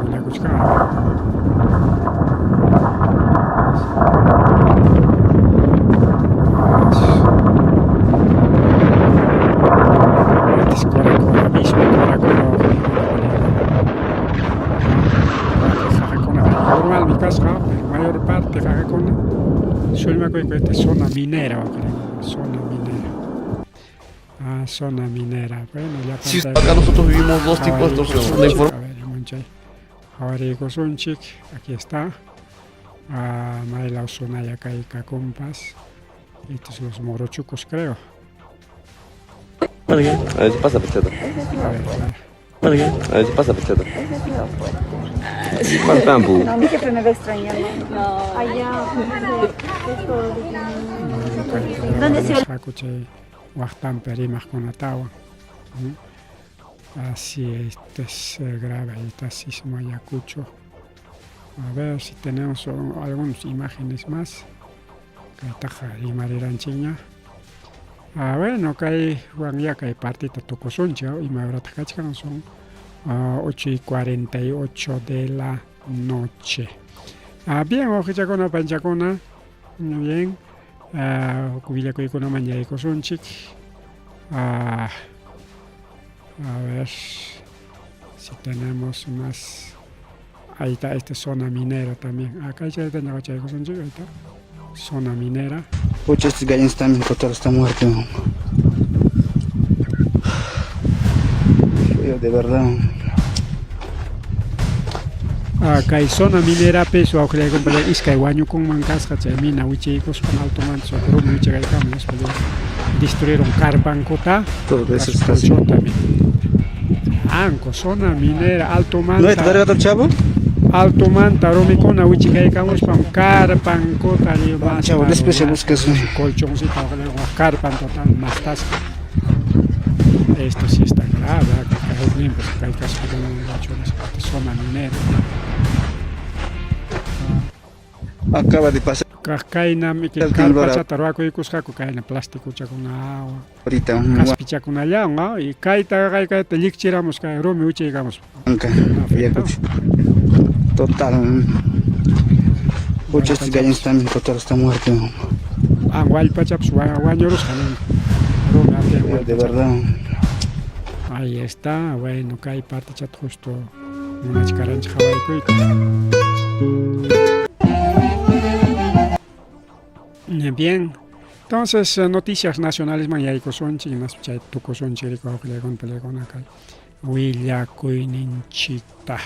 Willakuchkan. Este es Cora Cora mismo, Cora Cora. Normalmi kasqa, pero mayor parte qaqakuna sullmakuyku esta zona minera, zona minera. Ah, zona minera. Bueno, ya Sí, acá nosotros vivimos dos tipos de extorsión. La A ver, munchay. Qhawariykusunchik, aquí está. Ah, maylaw zonaya kay kakunpas. Estos los morochucos, creo. A ver si pasa, pechata. A ver, a ver. A ver si pasa, pechata. ¿Cuál tampu? No, mi jefe me va a extrañar. No. Allá. ¿Dónde se chay waqtanpi rimaqkunatawan. Así este es grave, ahí está sismo Ayacucho. A ver si tenemos algunas imágenes más. Kaytaqa rimariranchikña. Ah, bueno, kay Juan ya kay partita tukusunchik, ima horataq kachkan son 8:48 de la noche. Ah, bien, wawqichakuna, panchakuna, bien, ah, willakuykunaman yaykusunchik. Ah, a ver si tenemos más. Ahí está, esta zona minera también. Acá ya está, ahí está. Zona minera. Pucha, estos gallinas también total está muerto. Feo, de verdad. Ah, kay zona minera peso wawqillaykunpa iskay wañukunman kasqa chay mina wichiykuspan altomanta suq rumi wichikaykamun nispa destruyeron carpankuta. Todo eso está así. Colchón también. Anco, zona minera, alto ¿No es manta. chavo? Alto manta rumikuna wichikaykamuspan carpankuta Chavo, después se busca su colchoncito, carpan total, mastasqa. Esto sí está grave, pues, kay zona minera. Acaba de pasar. Kaynami El temblor karpachata ruwakuykusqaku kayna plastikuchakunawan ahorita. kaspichakunallawan y kayta kayta llikchiramus kay rumi wichiykamus. Anca, Ayacucho. Total. Pucha, estos gallinas también total está muerto. Ah, wallpachapas wañurusqa nin. Rumi apian Feo, de verdad. Ahí está, bueno, kay partichata justo munachkaranchik hawaykuyta. Bien, entonces noticias nacionales man yaykusunchik hinaspa chay tukusunchik riki wawqillaykuna panillaykuna kay willakuyninchikta.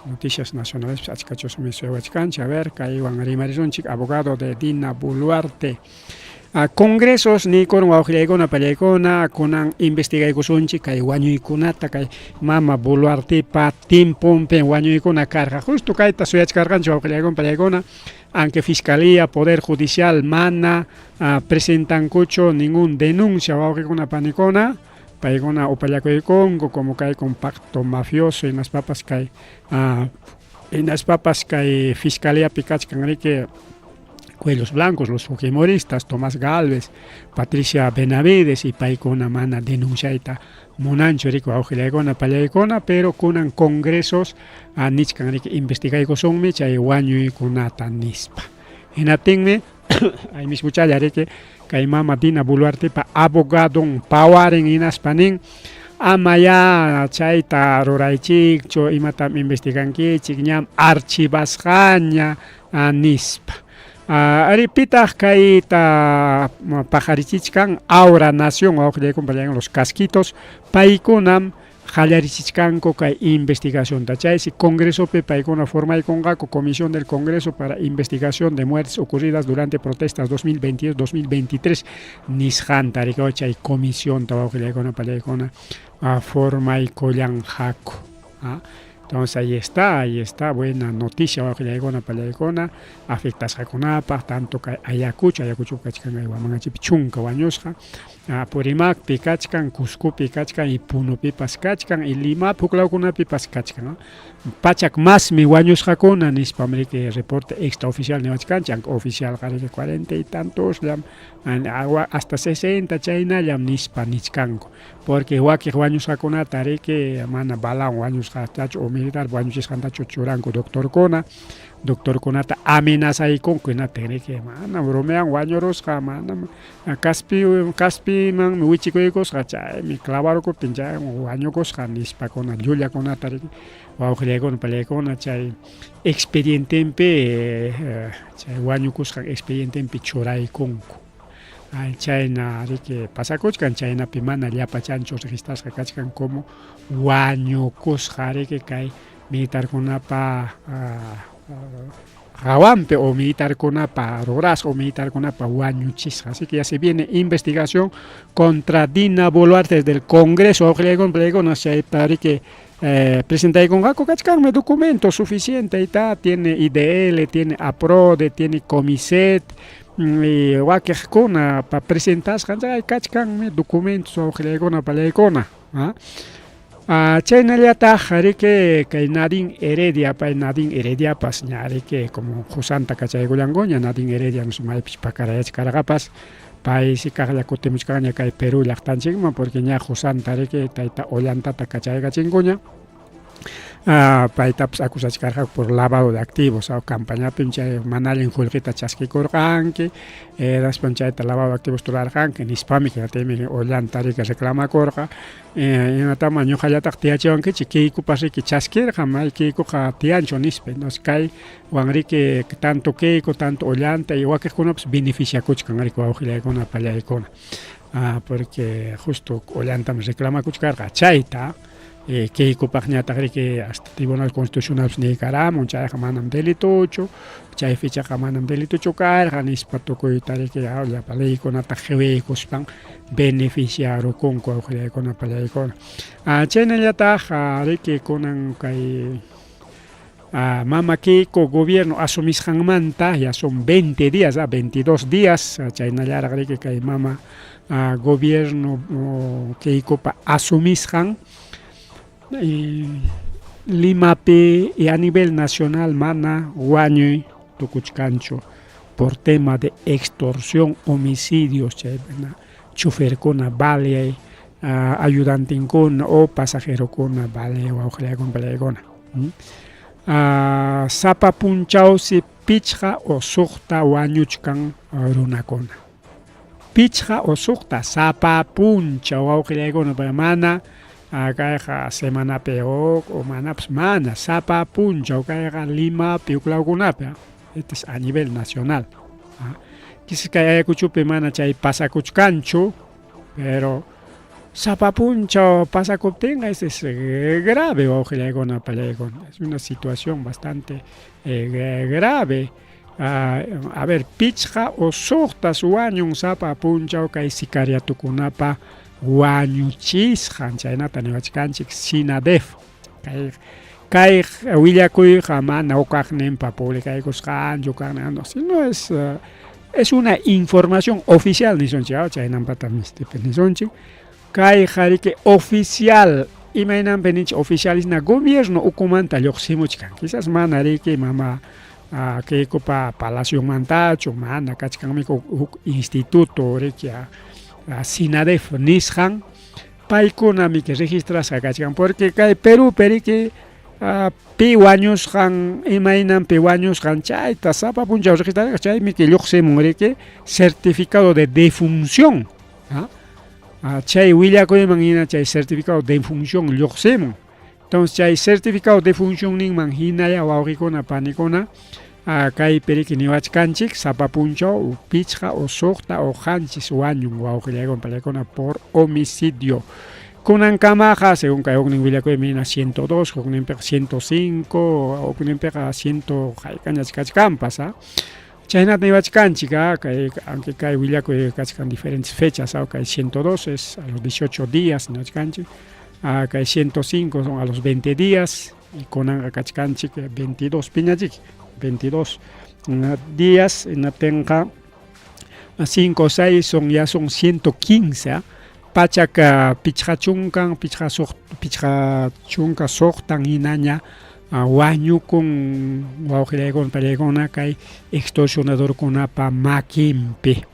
Noticias nacionales achkachusmi suyawachkanchik. A ver, kaywan rimarisunchik abogado de Dina Boluarte. A congresos niykurun wawqillaykuna pallaykuna kunan investigaykusunchik kay wañuykunata kay mama Boluartepa timpunpi wañuykuna karqa. Justo kayta suyachkarqanchik wawqillaykuna pallaykuna, aunque Fiscalía, Poder Judicial mana presentankuchu ningún denuncia wawqikuna panikuna. Paykuna upallakuykunku como kay compacto mafioso hinaspapas kay hinaspapas kay fiscaliapi kachkan riki cuellos blancos, los fujimoristas, Tomás Galvez, Patricia Benavides y paykuna mana denunciayta munanchu riki wawqillaykuna pallaykuna, pero kunan congresos nichkan riki investigaykusunmi chay wañuykunata nispa. Hinaptinmi ay mismuchalla riki kay mama Dina Boluartepa abogadon pawarin hinaspa nin amayá chayta ruraychikchu, imatam investigankichik, ñam archivasqaña nispa. Ari pitaq kayta paqarichichkan Aura Nación wawqillaykum pallaykum los casquitos, paykunam qallarichichkanku kay investigacionta. Chaysi Congresopi paykuna formaykunqaku Comisión del Congreso para Investigación de Muertes Ocurridas durante Protestas 2022-2023 nisqanta riki chay comisionta wawqillaykuna pallaykuna formaykullanqaku. Entonces ahí está, buena noticia wawqillaykuna pallaykuna afectasqakunapaq tanto kay Ayacucho, Ayacucho kachkan kay Huamangachipi chunka wañusqa, Apurímacpi kachkan, Cuscopi kachkan y Punopipas kachkan y Limapi huklawkunapipas kachkan. Pachak masmi wañusqakuna nispam riki reporte extraoficial niwachkanchik, aunque oficial riki 40 y tantosllam, hasta 60 chaynallam nispa nichkanku, porque wakiq wañusqakunata riki mana balawan wañusqatachu o militar wañuchisqantachu churanku doctorkuna, doctorkunata amenazaykunku hinaptin riki mana bromean wañurusqa, manam kaspimanmi wichikuykusqa chaymi clavarukuptin chay wañukusqa nispakuna llullakunata riki wawqillaykuna pallaykuna chay expedientenpi chay wañukusqan expedientenpi churaykunku. Chayna riki pasakuchkan, chaynapi mana llapachanchu registrasqa kachkan como wañukusqa riki kay militarkunapa hawanpi o militarkunapa rurasqa o militarkunapa wañuchisqa. Así que ya se viene investigación contra Dina Boluarte desde el Congreso. Wawqillaykuna pallaykuna chayta riki presentaykunqaku kachkanmi documento suficiente, ahí está, tiene IDL, tiene APRODE, tiene COMISET y wakiqkuna pa presentasqa chay kachkanmi documentos wawqillaykuna pallaykuna. Chaynallataq riki kay Nadine Heredia, pay Nadine Herediapas ña riki como qusanta kachaykullankuña, Nadine Heredia no sé maypis pakarayachkarqapas, pay si kaqlla kutimuchkanña kay Perú llaqtanchikman porque ña qusanta riki tayta Ollantata kachaykachinkuña. Paytapas acusachkarqaku por lavado de activos, campañapim chay mana allin qullqita chaskikurqanki, hinaspan chayta lavado de activos rurarqanki nispami hinaptinmi Ollanta riki reclamakurqa, imatama ñuqallataq tiyachiwankichik Keikopas riki chaskirqa, may Keikoqa tiyanchu nispa. Entonces kay wan riki tanto Keiko, tanto Ollanta y wakiqkunapas beneficiakuchkan riki wawqillaykuna pallaykuna, porque justo Ollantam reclamakuchkarqa chayta. Keikopaqñataq riki hasta Tribunal Constitucional niykaramun chayqa manam delituchu, chay fichaqa manam delituchu karqa nispa tukuyta riki llapa leykunata qiwiykuspan beneficiarukunku wawqillaykuna pallaykuna. Chaynallataq riki kunan kay mama Keiko gobierno asumisqanmanta ya son 20 días, 22 días, chaynallaraq riki kay mama gobierno Keikopa asumisqan Limapi y a nivel nacional mana wañuy tukuchkanchu por tema de extorsión, homicidios, chayna choferkuna baleay, ayudantinkuna o pasajerokuna baleay wawqillaykuna pallaykuna. Sapa punchawsi pichqa o suqta wañuchkan runakuna. Pichqa o suqta sapa punchaw wawqillaykuna mana kayqa semanapi huk o manapas mana sapa punchaw kayqa Limapi huklawkunapi, este es a nivel nacional. Quizás kay Ayacuchopi mana chay pasakuchkanchu, pero sapa punchaw pasakuptinqa este es grave wawqillaykuna pallaykuna, es una situación bastante grave. A ver, pichqa o suqtas wañun sapa punchaw kay sicariatukunapa wañuchisqan, chaynata niwachkanchik SINADEF. Kay willakuyqa mana hukaqninpa publicaykusqanchu, kaqnin, sino es una información oficial nisunchik, chaynampata nisunchik. Kayqa riki oficial imaynanpi ninchik oficialisna gobierno ukumanta lluqsimuchkan quizás mana riki mama Keikopa palacionmantachu mana kachkanmi huk instituto riki SINADEF nisqan paykunami registrasqa kachkan porque kay Perúpi riki pi wañusqan imaynanpi wañusqan chayta sapa punchaw registrarqa chaymi lluqsimun riki certificado de defunción chay willakuyman hina chay certificado de defunción lluqsimun. Entonces chay certificado de defuncionninman hinaya wawqikuna panikuna kaypi riki niwachkanchik sapa punchaw pichqa o suqta o qanchis wañun wawqillaykuna panikuna por homicidio. Kunankamaqa según kay huknin willakuymi hina 102, hukninpiqa 105, hukninpiqa 100 hayk'añach kachkanpas. Chaynata niwachkanchik, kay aunque kay willakuy kachkan diferentes fechas, kay 102 es a los 18 días niwachkanchik, kay 105 son a los 20 días y kunanqa kachkanchik 22 piñachik, 22 días hinaptinqa 5 o 6 son ya son 115, pachak pichqa chunkan, pichqa chunka suqtan hinaña wañukun wawqillaykuna pallaykuna kay extorsionadorkunapa makinpi.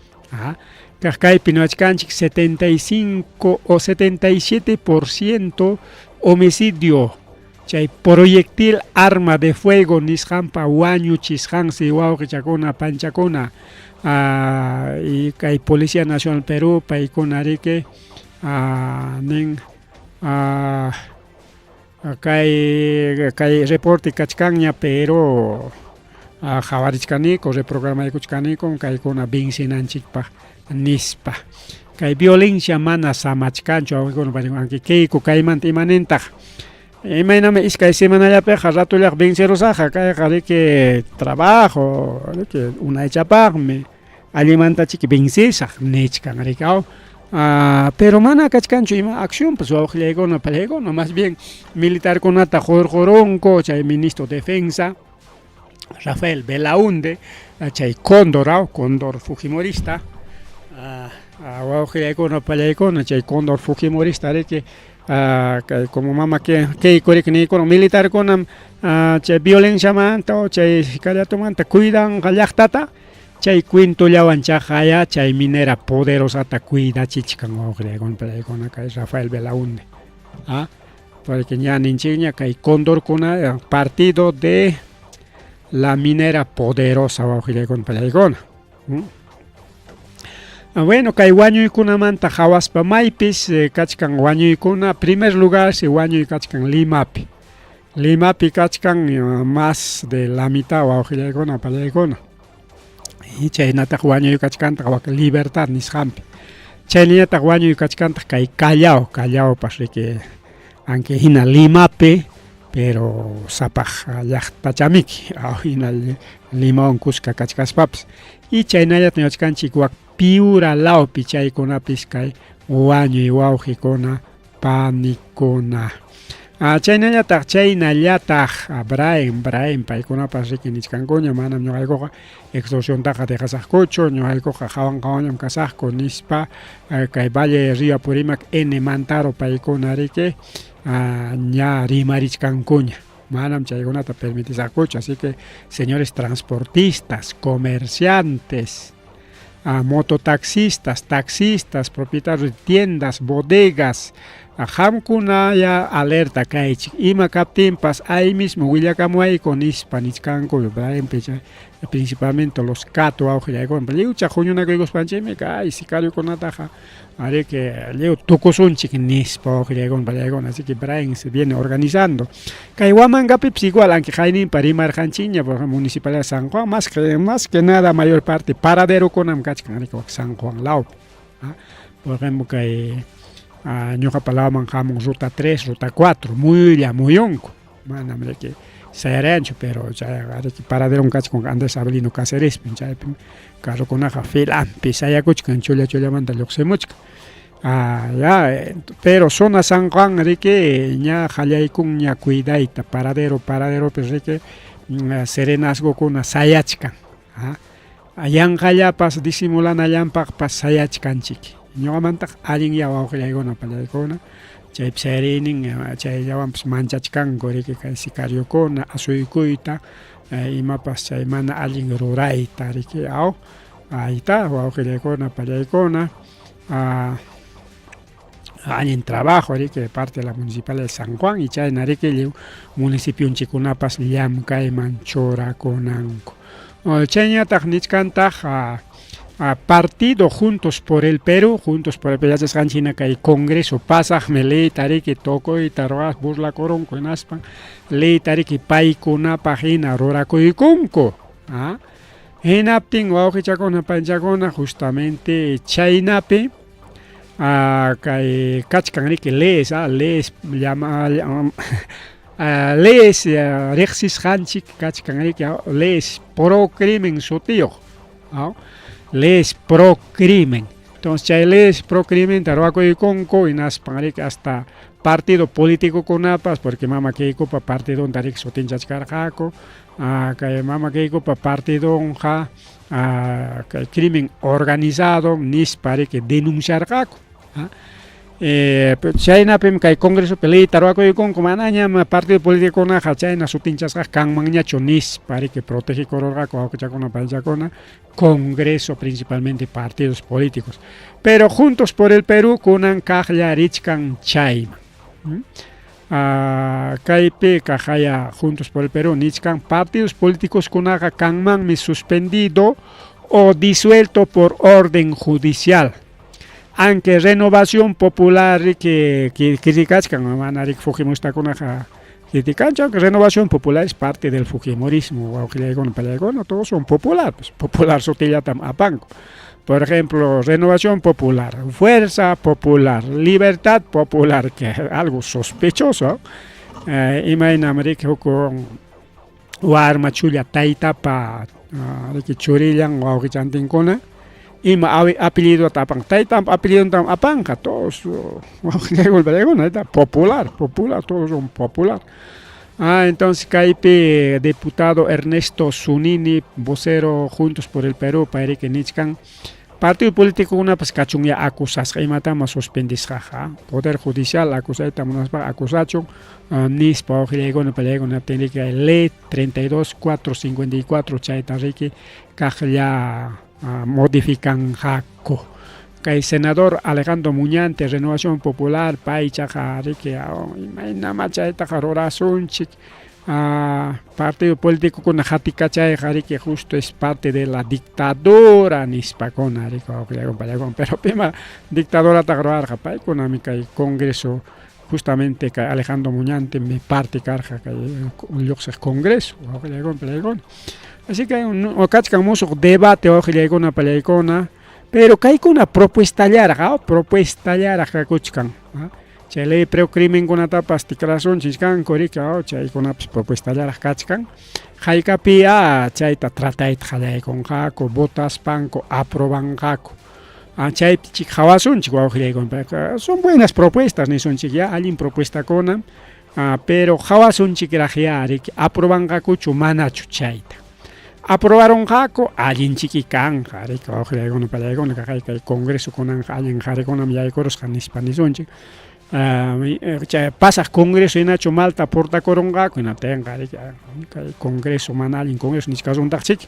Kaq kaypi niwachkanchik 75 o 77% homicidio chay proyectil arma de fuego nisqanpa wañuchisqansi wawqichakuna panchakuna y kay Policía Nacional Perú paykuna riki nin kay reporte kachkanña pero qhawarichkaniku reprogramaykuchkaniku kaykuna vencenanchikpaq nispa. Kay violencia mana samachkanchu wawqikuna panikuna Keiko kaymanta imanintaq imaynami iskay semanallapiqa ratullaqa vencerusaqqa kayqa riki trabajo riki unaychapaqmi allimantachiki vencesaq nichkan riki aw pero mana kachkanchu ima accionpas wawqillaykuna pallaykuna más bien militarkunata qurqurunku chay ministro defensa Rafael Belaunde chay Cóndor aw Cóndor fujimorista wawqillaykuna pallaykuna chay Cóndor fujimorista riki kay como mama Keiko riki niykuna militarkunam chay violenciamanta o chay sicariatomanta cuidanqa llaqtata chay cuentollawan chaqaya chay minera poderosata cuidachichkan wawqillaykuna pallaykuna kay Rafael Belaunde porque ña ninchikña kay Cóndorkuna partido de la minera poderosa wawqillaykuna pallaykuna. Bueno, kay wañuykunamanta qhawaspa maypis kachkan wañuykuna primer lugar si wañuy kachkan Limapi. Limapi kachkan más de la mitad wawqillaykuna pallaykuna. Y chaynataq wañuy kachkantaq wak Libertad nisqanpi. Chaynallataq wañuy kachkantaq kay Callao, Callaopas riki aunque hina Limapi pero sapaq llaqtachamiki hina Limawan kuska kachkaspapas. Y chaynallataq niwachkanchik wak Piura lawpi chaykunapis kay wañuy wawqikuna panikuna. Chaynallataq chaynallataq Braem paykunapas riki nichkankuña manam ñuqaykuqa extorsiontaqa dejasaqkuchu ñuqaykuqa qawan qawanllam kasaqku nispa kay Valle Río Apurímac N Mantaro paykuna riki ña rimarichkankuña manam chaykunata permitisaqkuchu así que señores transportistas, comerciantes, mototaxistas, taxistas, propietarios de tiendas, bodegas, qamkunaya alerta kaychik ima kaptinpas ahí mismo willakamuwayku nispa nichkanku principalmente los cato wawqillaykuna lliwcha huñunakuykuspanchikmi kay sicariokunataqa ariki lliw tukusunchik nispa wawqillaykuna pallaykuna así que Brian se viene organizando kay Huamangapipas igual aunque qayninpa rimarqanchikña por ejemplo municipalidad de San Juan más que nada mayor parte paraderokunam kachkan riki wak San Juan lawpi por ejemplo kay ñuqapa lawman hamun ruta 3, ruta 4 muylla muyunku manam riki sayarayanchu pero chayqa riki paraderon kachkan Andrés Avelino Cácerespi chaypim carrokunaqa filampi sayakuchkan chulla chullamanta lluqsimuchkan ya pero zona San Juan riki ña qallaykunña cuidayta paradero paraderopi riki serenazgokuna sayachkan yanqallapas disimulanallanpaqpas sayachkanchik. Ñuqamantaq allinyá wawqillaykuna pallaykuna chaypi sayariynin chayllawanpas manchachkanku riki kay sicariokuna asuykuyta imapas chay mana allin rurayta riki aw ayta wawqillaykuna pallaykuna allin trabajo riki de parte de la municipalidad de San Juan y chayna riki lliw municipionchikkunapas llamkayman churakunanku. Chayñataq nichkantaq Partido Juntos por el Perú, Juntos por el Perú yachasqanchik hina kay Congreso pasaqmi leyta riki tukuyta ruwaspa burlakurunku hinaspa leyta riki paykunapaq hina rurakuykunku. Hinaptin wawqichakuna panchakuna justamente chaynapi kay kachkan riki leyes leyes llama leyes riqsisqanchik kachkan riki leyes pro crimen sutiyuq leyes pro crimen. Entonces chay leyes pro crimenta ruwakuykunku hinaspan riki hasta partido políticokunapas porque mama Keikopa partidonta riki sutinchachkarqaku kay mama Keikopa partidonqa kay crimen organizado nispa riki denunciarqaku. Chaynapim kay Congresopi leyta ruwakuykunku manañam partido políticokunaqa chayna sutinchasqaqa kanmanñachu nispa riki protegikururqaku wawqichakuna panchakuna Congreso principalmente partidos políticos. Pero Juntos por el Perú kunan kaqlla richkan chayman. Kaypi kaqaya Juntos por el Perú nichkan partidos políticos kunaqa kanmanmi suspendido o disuelto por orden judicial. Aunque Renovación Popular riki criticachkan mana riki fujimostakunaqa criticanchu, aunque Renovación Popular es parte del fujimorismo, wawqillaykuna pallaykuna todos son popular, pues popular sutillatam apanku. Por ejemplo, Renovación Popular, Fuerza Popular, Libertad Popular, que algo sospechoso. Imaynam riki huk warma chulla taytapa riki churillan wawqichantinkuna ima apellidota apan, taytanpa apellidontam apanqa, todos wawqillaykuna popular, popular, todos son popular. Entonces kaypi diputado Ernesto Zunini, vocero Juntos por el Perú, payriki nichkan partido políticokunapas kachunya acusasqa imatama suspendisqaqa Poder Judicial acusayta munaspaqa acusachun nispa wawqillaykuna pallaykuna riki ley 32454 chayta riki kaqlla modificanqaku. Kay senador Alejandro Muñante, Renovación Popular, paychaqa riki imaynama chaytaqa rurasunchik partido políticokuna hatikachayqa riki justo es parte de la dictadura nispakuna riki wawqillaykuna pallaykuna pero pima dictadurataqa rurarqa paykunami kay Congreso justamente kay Alejandro Muñante mi parte karqa kay lluqsiq Congreso wawqillaykuna pallaykuna. Así que kachkan musuq debate wawqillaykuna pallaykuna pero kaykuna propuestallaraq propuestallaraq kakuchkan. Chay ley pro crimenkunatapas tikrasunchik kanku riki chaykunapas propuestallaraq kachkan haykapi chayta tratayta qallaykunqaku votaspanku aprobanqaku. Chaypi chik qawasunchik wawqillaykuna son buenas propuestas nisunchik ya allin propuestakuna pero qawasunchikraqya riki aprobanqakuchu manachu chayta. Aprobarunqaku allinchiki kanqa riki wawqillaykuna pallaykuna kay kay Congreso kunanqa allin qarikunam yaykurusqa nispa nisunchik. Chay pasaq Congreso hinachu malta portakurunqaku hinaptinqa riki kay Congreso mana allin Congreso nichkasuntaqchik.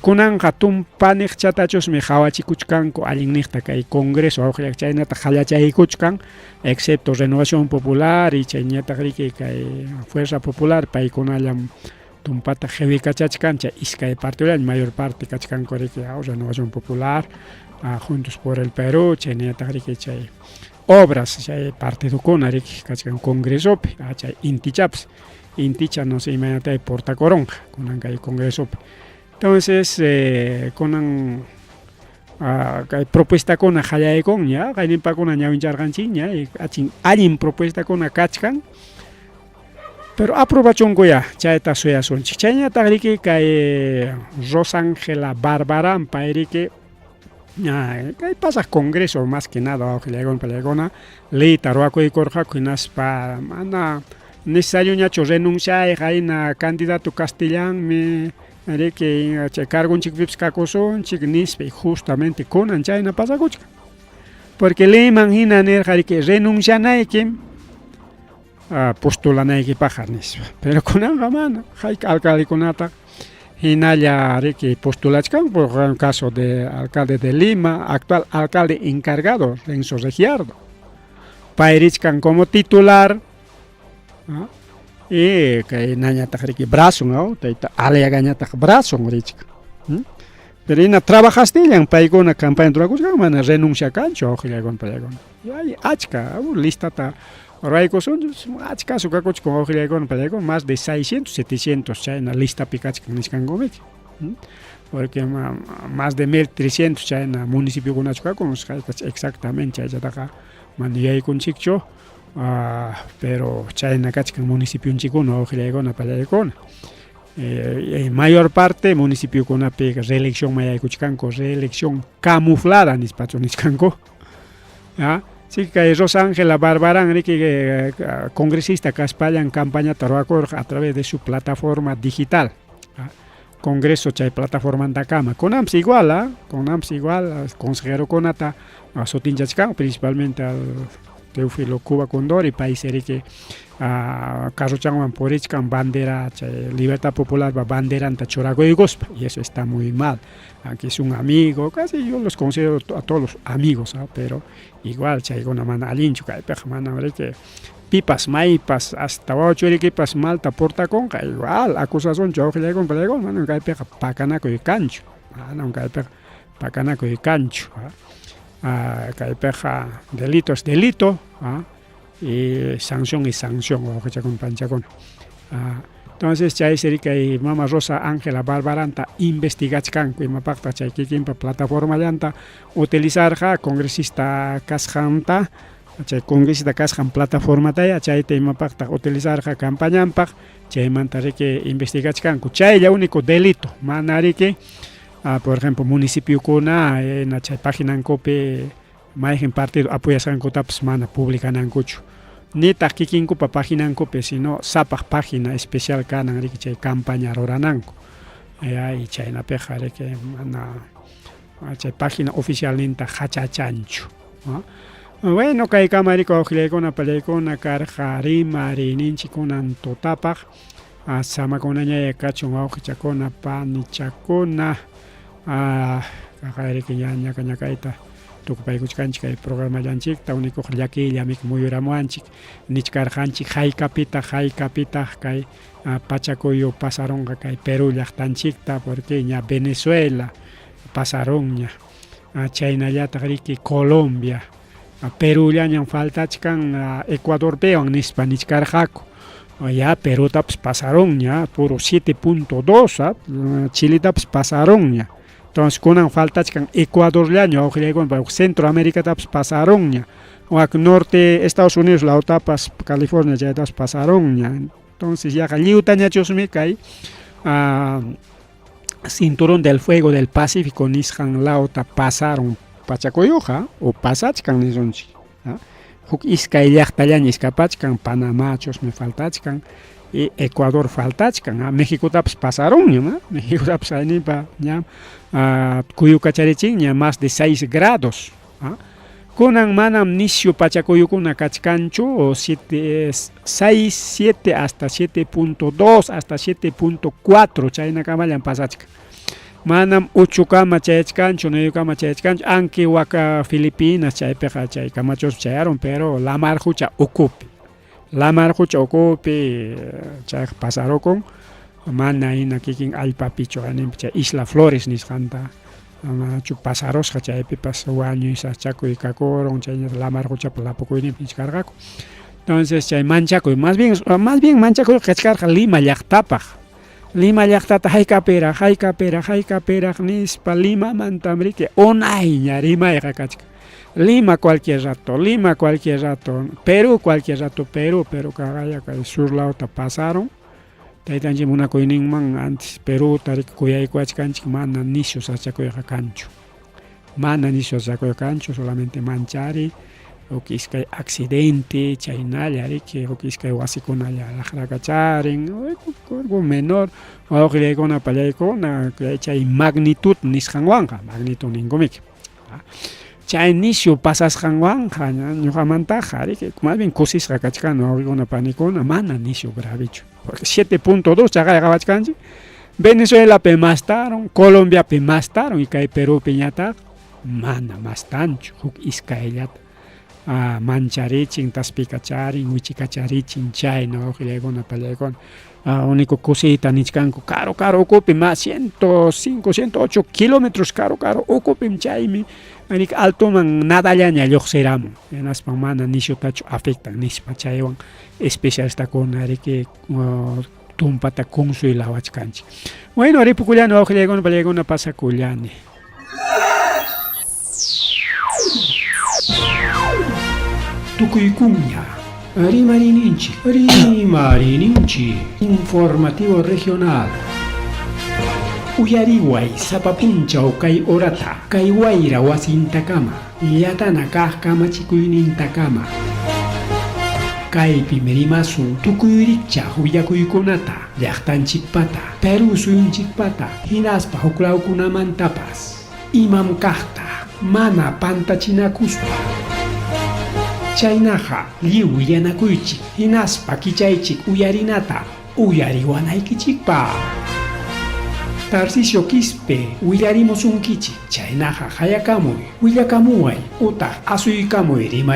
Kunanqa tumpaniqchatachusmi qawachikuchkanku allinniqta kay Congreso wawqillak chaynata qallachaykuchkan excepto Renovación Popular y chayñataq riki kay Fuerza Popular paykunallam tumpata qiwikachachkan chay iskay partidolla mayor parte kachkanku riki Renovación Popular, Juntos por el Perú chayñataq riki chay obras chay partidokuna riki kachkan Congresopi chay intichapas inticha no sé imaynatay portakurunqa kunan kay Congresopi. Entonces kunan kay propuestakuna qallaykunña qayninpakuna ñawincharqanchikña achin allin propuestakuna kachkan pero aprobachunkuya chayta suyasunchik. Chayñataq riki kay Rosángela Barbarán payriki kay pasaq Congreso más que nada wawqillaykuna pallaykuna leyta ruwakuykurqaku hinaspa mana necesario-ñachu renunciayqa hina candidato Castellanmi riki chay cargonchikpipas kakusunchik nispa y justamente kunan chayna pasakuchkan. Porque leyman hina nirqa riki renuncianaykim postulanaykipaqqa nispa. Pero kunanqa mana, hayka alcaldekunataq hinalla riki postulachkanku, por caso de alcalde de Lima, actual alcalde encargado Renzo Reggiardo. Pay richkan como titular y kay nañataq riki brazon aw tayta Aliagañataq brazon richkan. Pero hina trabajastillan paykuna campaña rurakusqan mana renuncia kanchu wawqillaykuna pallaykuna. Y achka listata ruraykusunchik achka sukakuchkan wawqillaykuna pallaykuna más de 600, 700 chayna listapi kachkan nichkankumiki. Porque más de 1300 chayna municipiokunachu kakun exactamente chayllataqa mana yuyaykunchikchu. Pero chayna kachkan municipionchikkuna wawqillaykuna pallaykuna. Mayor parte municipiokunapi reelección mayaykuchkanku, reelección camuflada nispachu nichkanku. Sí, kay Rosa Ángela Barbarán riki congresista kaspallan campañata ruwakurqa a través de su plataforma digital. Congreso chay plataformantakama. Kunanpas igual, kunanpas igual, consejerokunata sutinchachkanku principalmente al Teófilo Cuba Condori paysi riki carrochanwan purichkan bandera chay Libertad Popular banderanta churakuykuspa y eso está muy mal. Aunque es un amigo, casi yo los considero a todos los amigos, pero igual chaykuna mana allinchu kaypiqa mana riki pipas maypas hasta wawachurikipas malta portakunqa igual acusasunchu wawqillaykuna pallaykuna manam kaypiqa pakanakuy kanchu, manam kaypiqa pakanakuy kanchu. Kaypiqa delito es delito y sanción es sanción wawqichakuna panchakuna. Entonces chaysi riki kay mama Rosa Ángela Barbaranta investigachkanku imapaqtaq chay kikinpa plataformallanta utilizarqa congresista kasqanta chay congresista kasqan plataformataya chayta imapaqtaq utilizarqa campañanpaq chaymanta riki investigachkanku chaylla único delito mana riki por ejemplo municipiokuna chay paginankupi mayqin partido apoyasqankutapas mana publicanankuchu nitaq kikinkupa paginankupi sino sapaq página especial kanan riki chay campaña rurananku y chaynapiqa riki mana chay página oficialninta hachachanchu. Bueno, kaykama riki wawqillaykuna pallaykuna karqa rimariyninchik kunan tutapaq samakunañaya kachun wawqichakuna panichakuna kaqayriki ña ñaka ñakayta tukupaykuchkanchik kay programallanchikta unikuq llakiylla muyuramuwanchik nichkarqanchik haykapitaq haykapitaq kay pachakuyu pasarunqa kay Perú llaqtanchikta porque ña Venezuela pasarunña chaynallataq riki Colombia Perullañam faltachkan Ecuadorpiwan nispa nichkarqaku ya Perutapas pasarunña puro 7.2 Chiletapas pasarunña entonces kunan faltachkan Ecuadorllaña wawqillaykuna Centroamericatapas pasarunña wak norte Estados Unidos lawtapas California chaytapas pasarunña entonces yaqa lliwtañachusmi kay cinturón del fuego del Pacífico nisqan lawta pasarun pachakuyuqa o pasachkan nisunchik huk iskay llaqtallaña iskapachkan Panamachusmi faltachkan y Ecuador faltachkan Mexicotapas pasarunña Mexicotapas aynipa ña kuyukacharichinña más de 6 grados kunan manam nisyu pachakuyukuna kachkanchu 7 6 7 hasta 7.2 hasta 7.4 chaynakamalla pasachkan manam 8 kama chayachkanchu 9 kama chayachkanchu aunque waka Filipinas chaypiqa chay kamachus chayarun pero lamar qucha ukupi lamar qucha ukupi chayqa pasarukun mana hina kikin allpapichu chay Isla Flores nisqanta manachu pasarusqa chaypipas wañuy sachakuy kakurun chayñata lamar quchapa lapukuyninpi nichkarqaku entonces chay manchakuy más bien manchakuy kachkarqa Lima llaqtapaq Lima llaqtata haykapiraq haykapiraq haykapiraq nispa Limamantam riki unayña rimayqa kachkan Lima cualquier rato, Lima cualquier rato, Perú cualquier rato, Perú, pero kaqaya kay sur lawta pasaron taytanchik munakuyninman antes Perúta riki kuyaykuwachkanchik mana nisyu sachakuyqa kanchu mana nisyu sachakuyqa kanchu solamente manchari huk iskay accidente chaynalla riki huk iskay wasikunalla laqrakacharin algo menorawqillaykuna pallaykuna chay magnitud nisqanwanqa magnitud ninkumiki. Chay nisyu pasasqanwanqa ñuqamantaqa riki más bien kusisqa kachkani wawqikuna panikuna mana nisyu gravechu. Porque 7.2 chaqay qawachkanchik. Venezuelapi mastaron, Colombiapi mastaron y kay Perupiñataq mana mastanchu huk iskayllata. Ah, mancharichin, taspikacharin, wichikacharichin chayna wawqillaykuna pallaykuna. Ah, único kusiyta nichkanku karu karu ukupi más 105, 108 kilómetros karu karu ukupim chaymi riki altoman nadallaña lluqsiramun hinaspa mana nisyutachu afectan nispa chaywan especialistakuna riki tumpata consuelawachkanchik. Bueno, ripukullani wawqillaykuna pallaykuna pasakullani. Tukuykunña rimarininchik, rimarininchik, informativo regional. Uyariway sapa punchaw kay horata, kay wayra wasintakama, llatana kaq kamachikuynintakama. Kaypim rimasun tukuy rikchaq willakuykunata, llaqtanchikpata, Perú suyunchikpata, hinaspa huklawkunamantapas. Imam kaqta, mana pantachinakuspa. Chaynaqa lliw willanakuychik, hinaspa kichaychik uyarinata, uyariwanaykichikpaq. Tarcisio Quispe willarimusunkichik, chaynaqa qayakamuy, willakamuway utaq asuykamuy rimariy.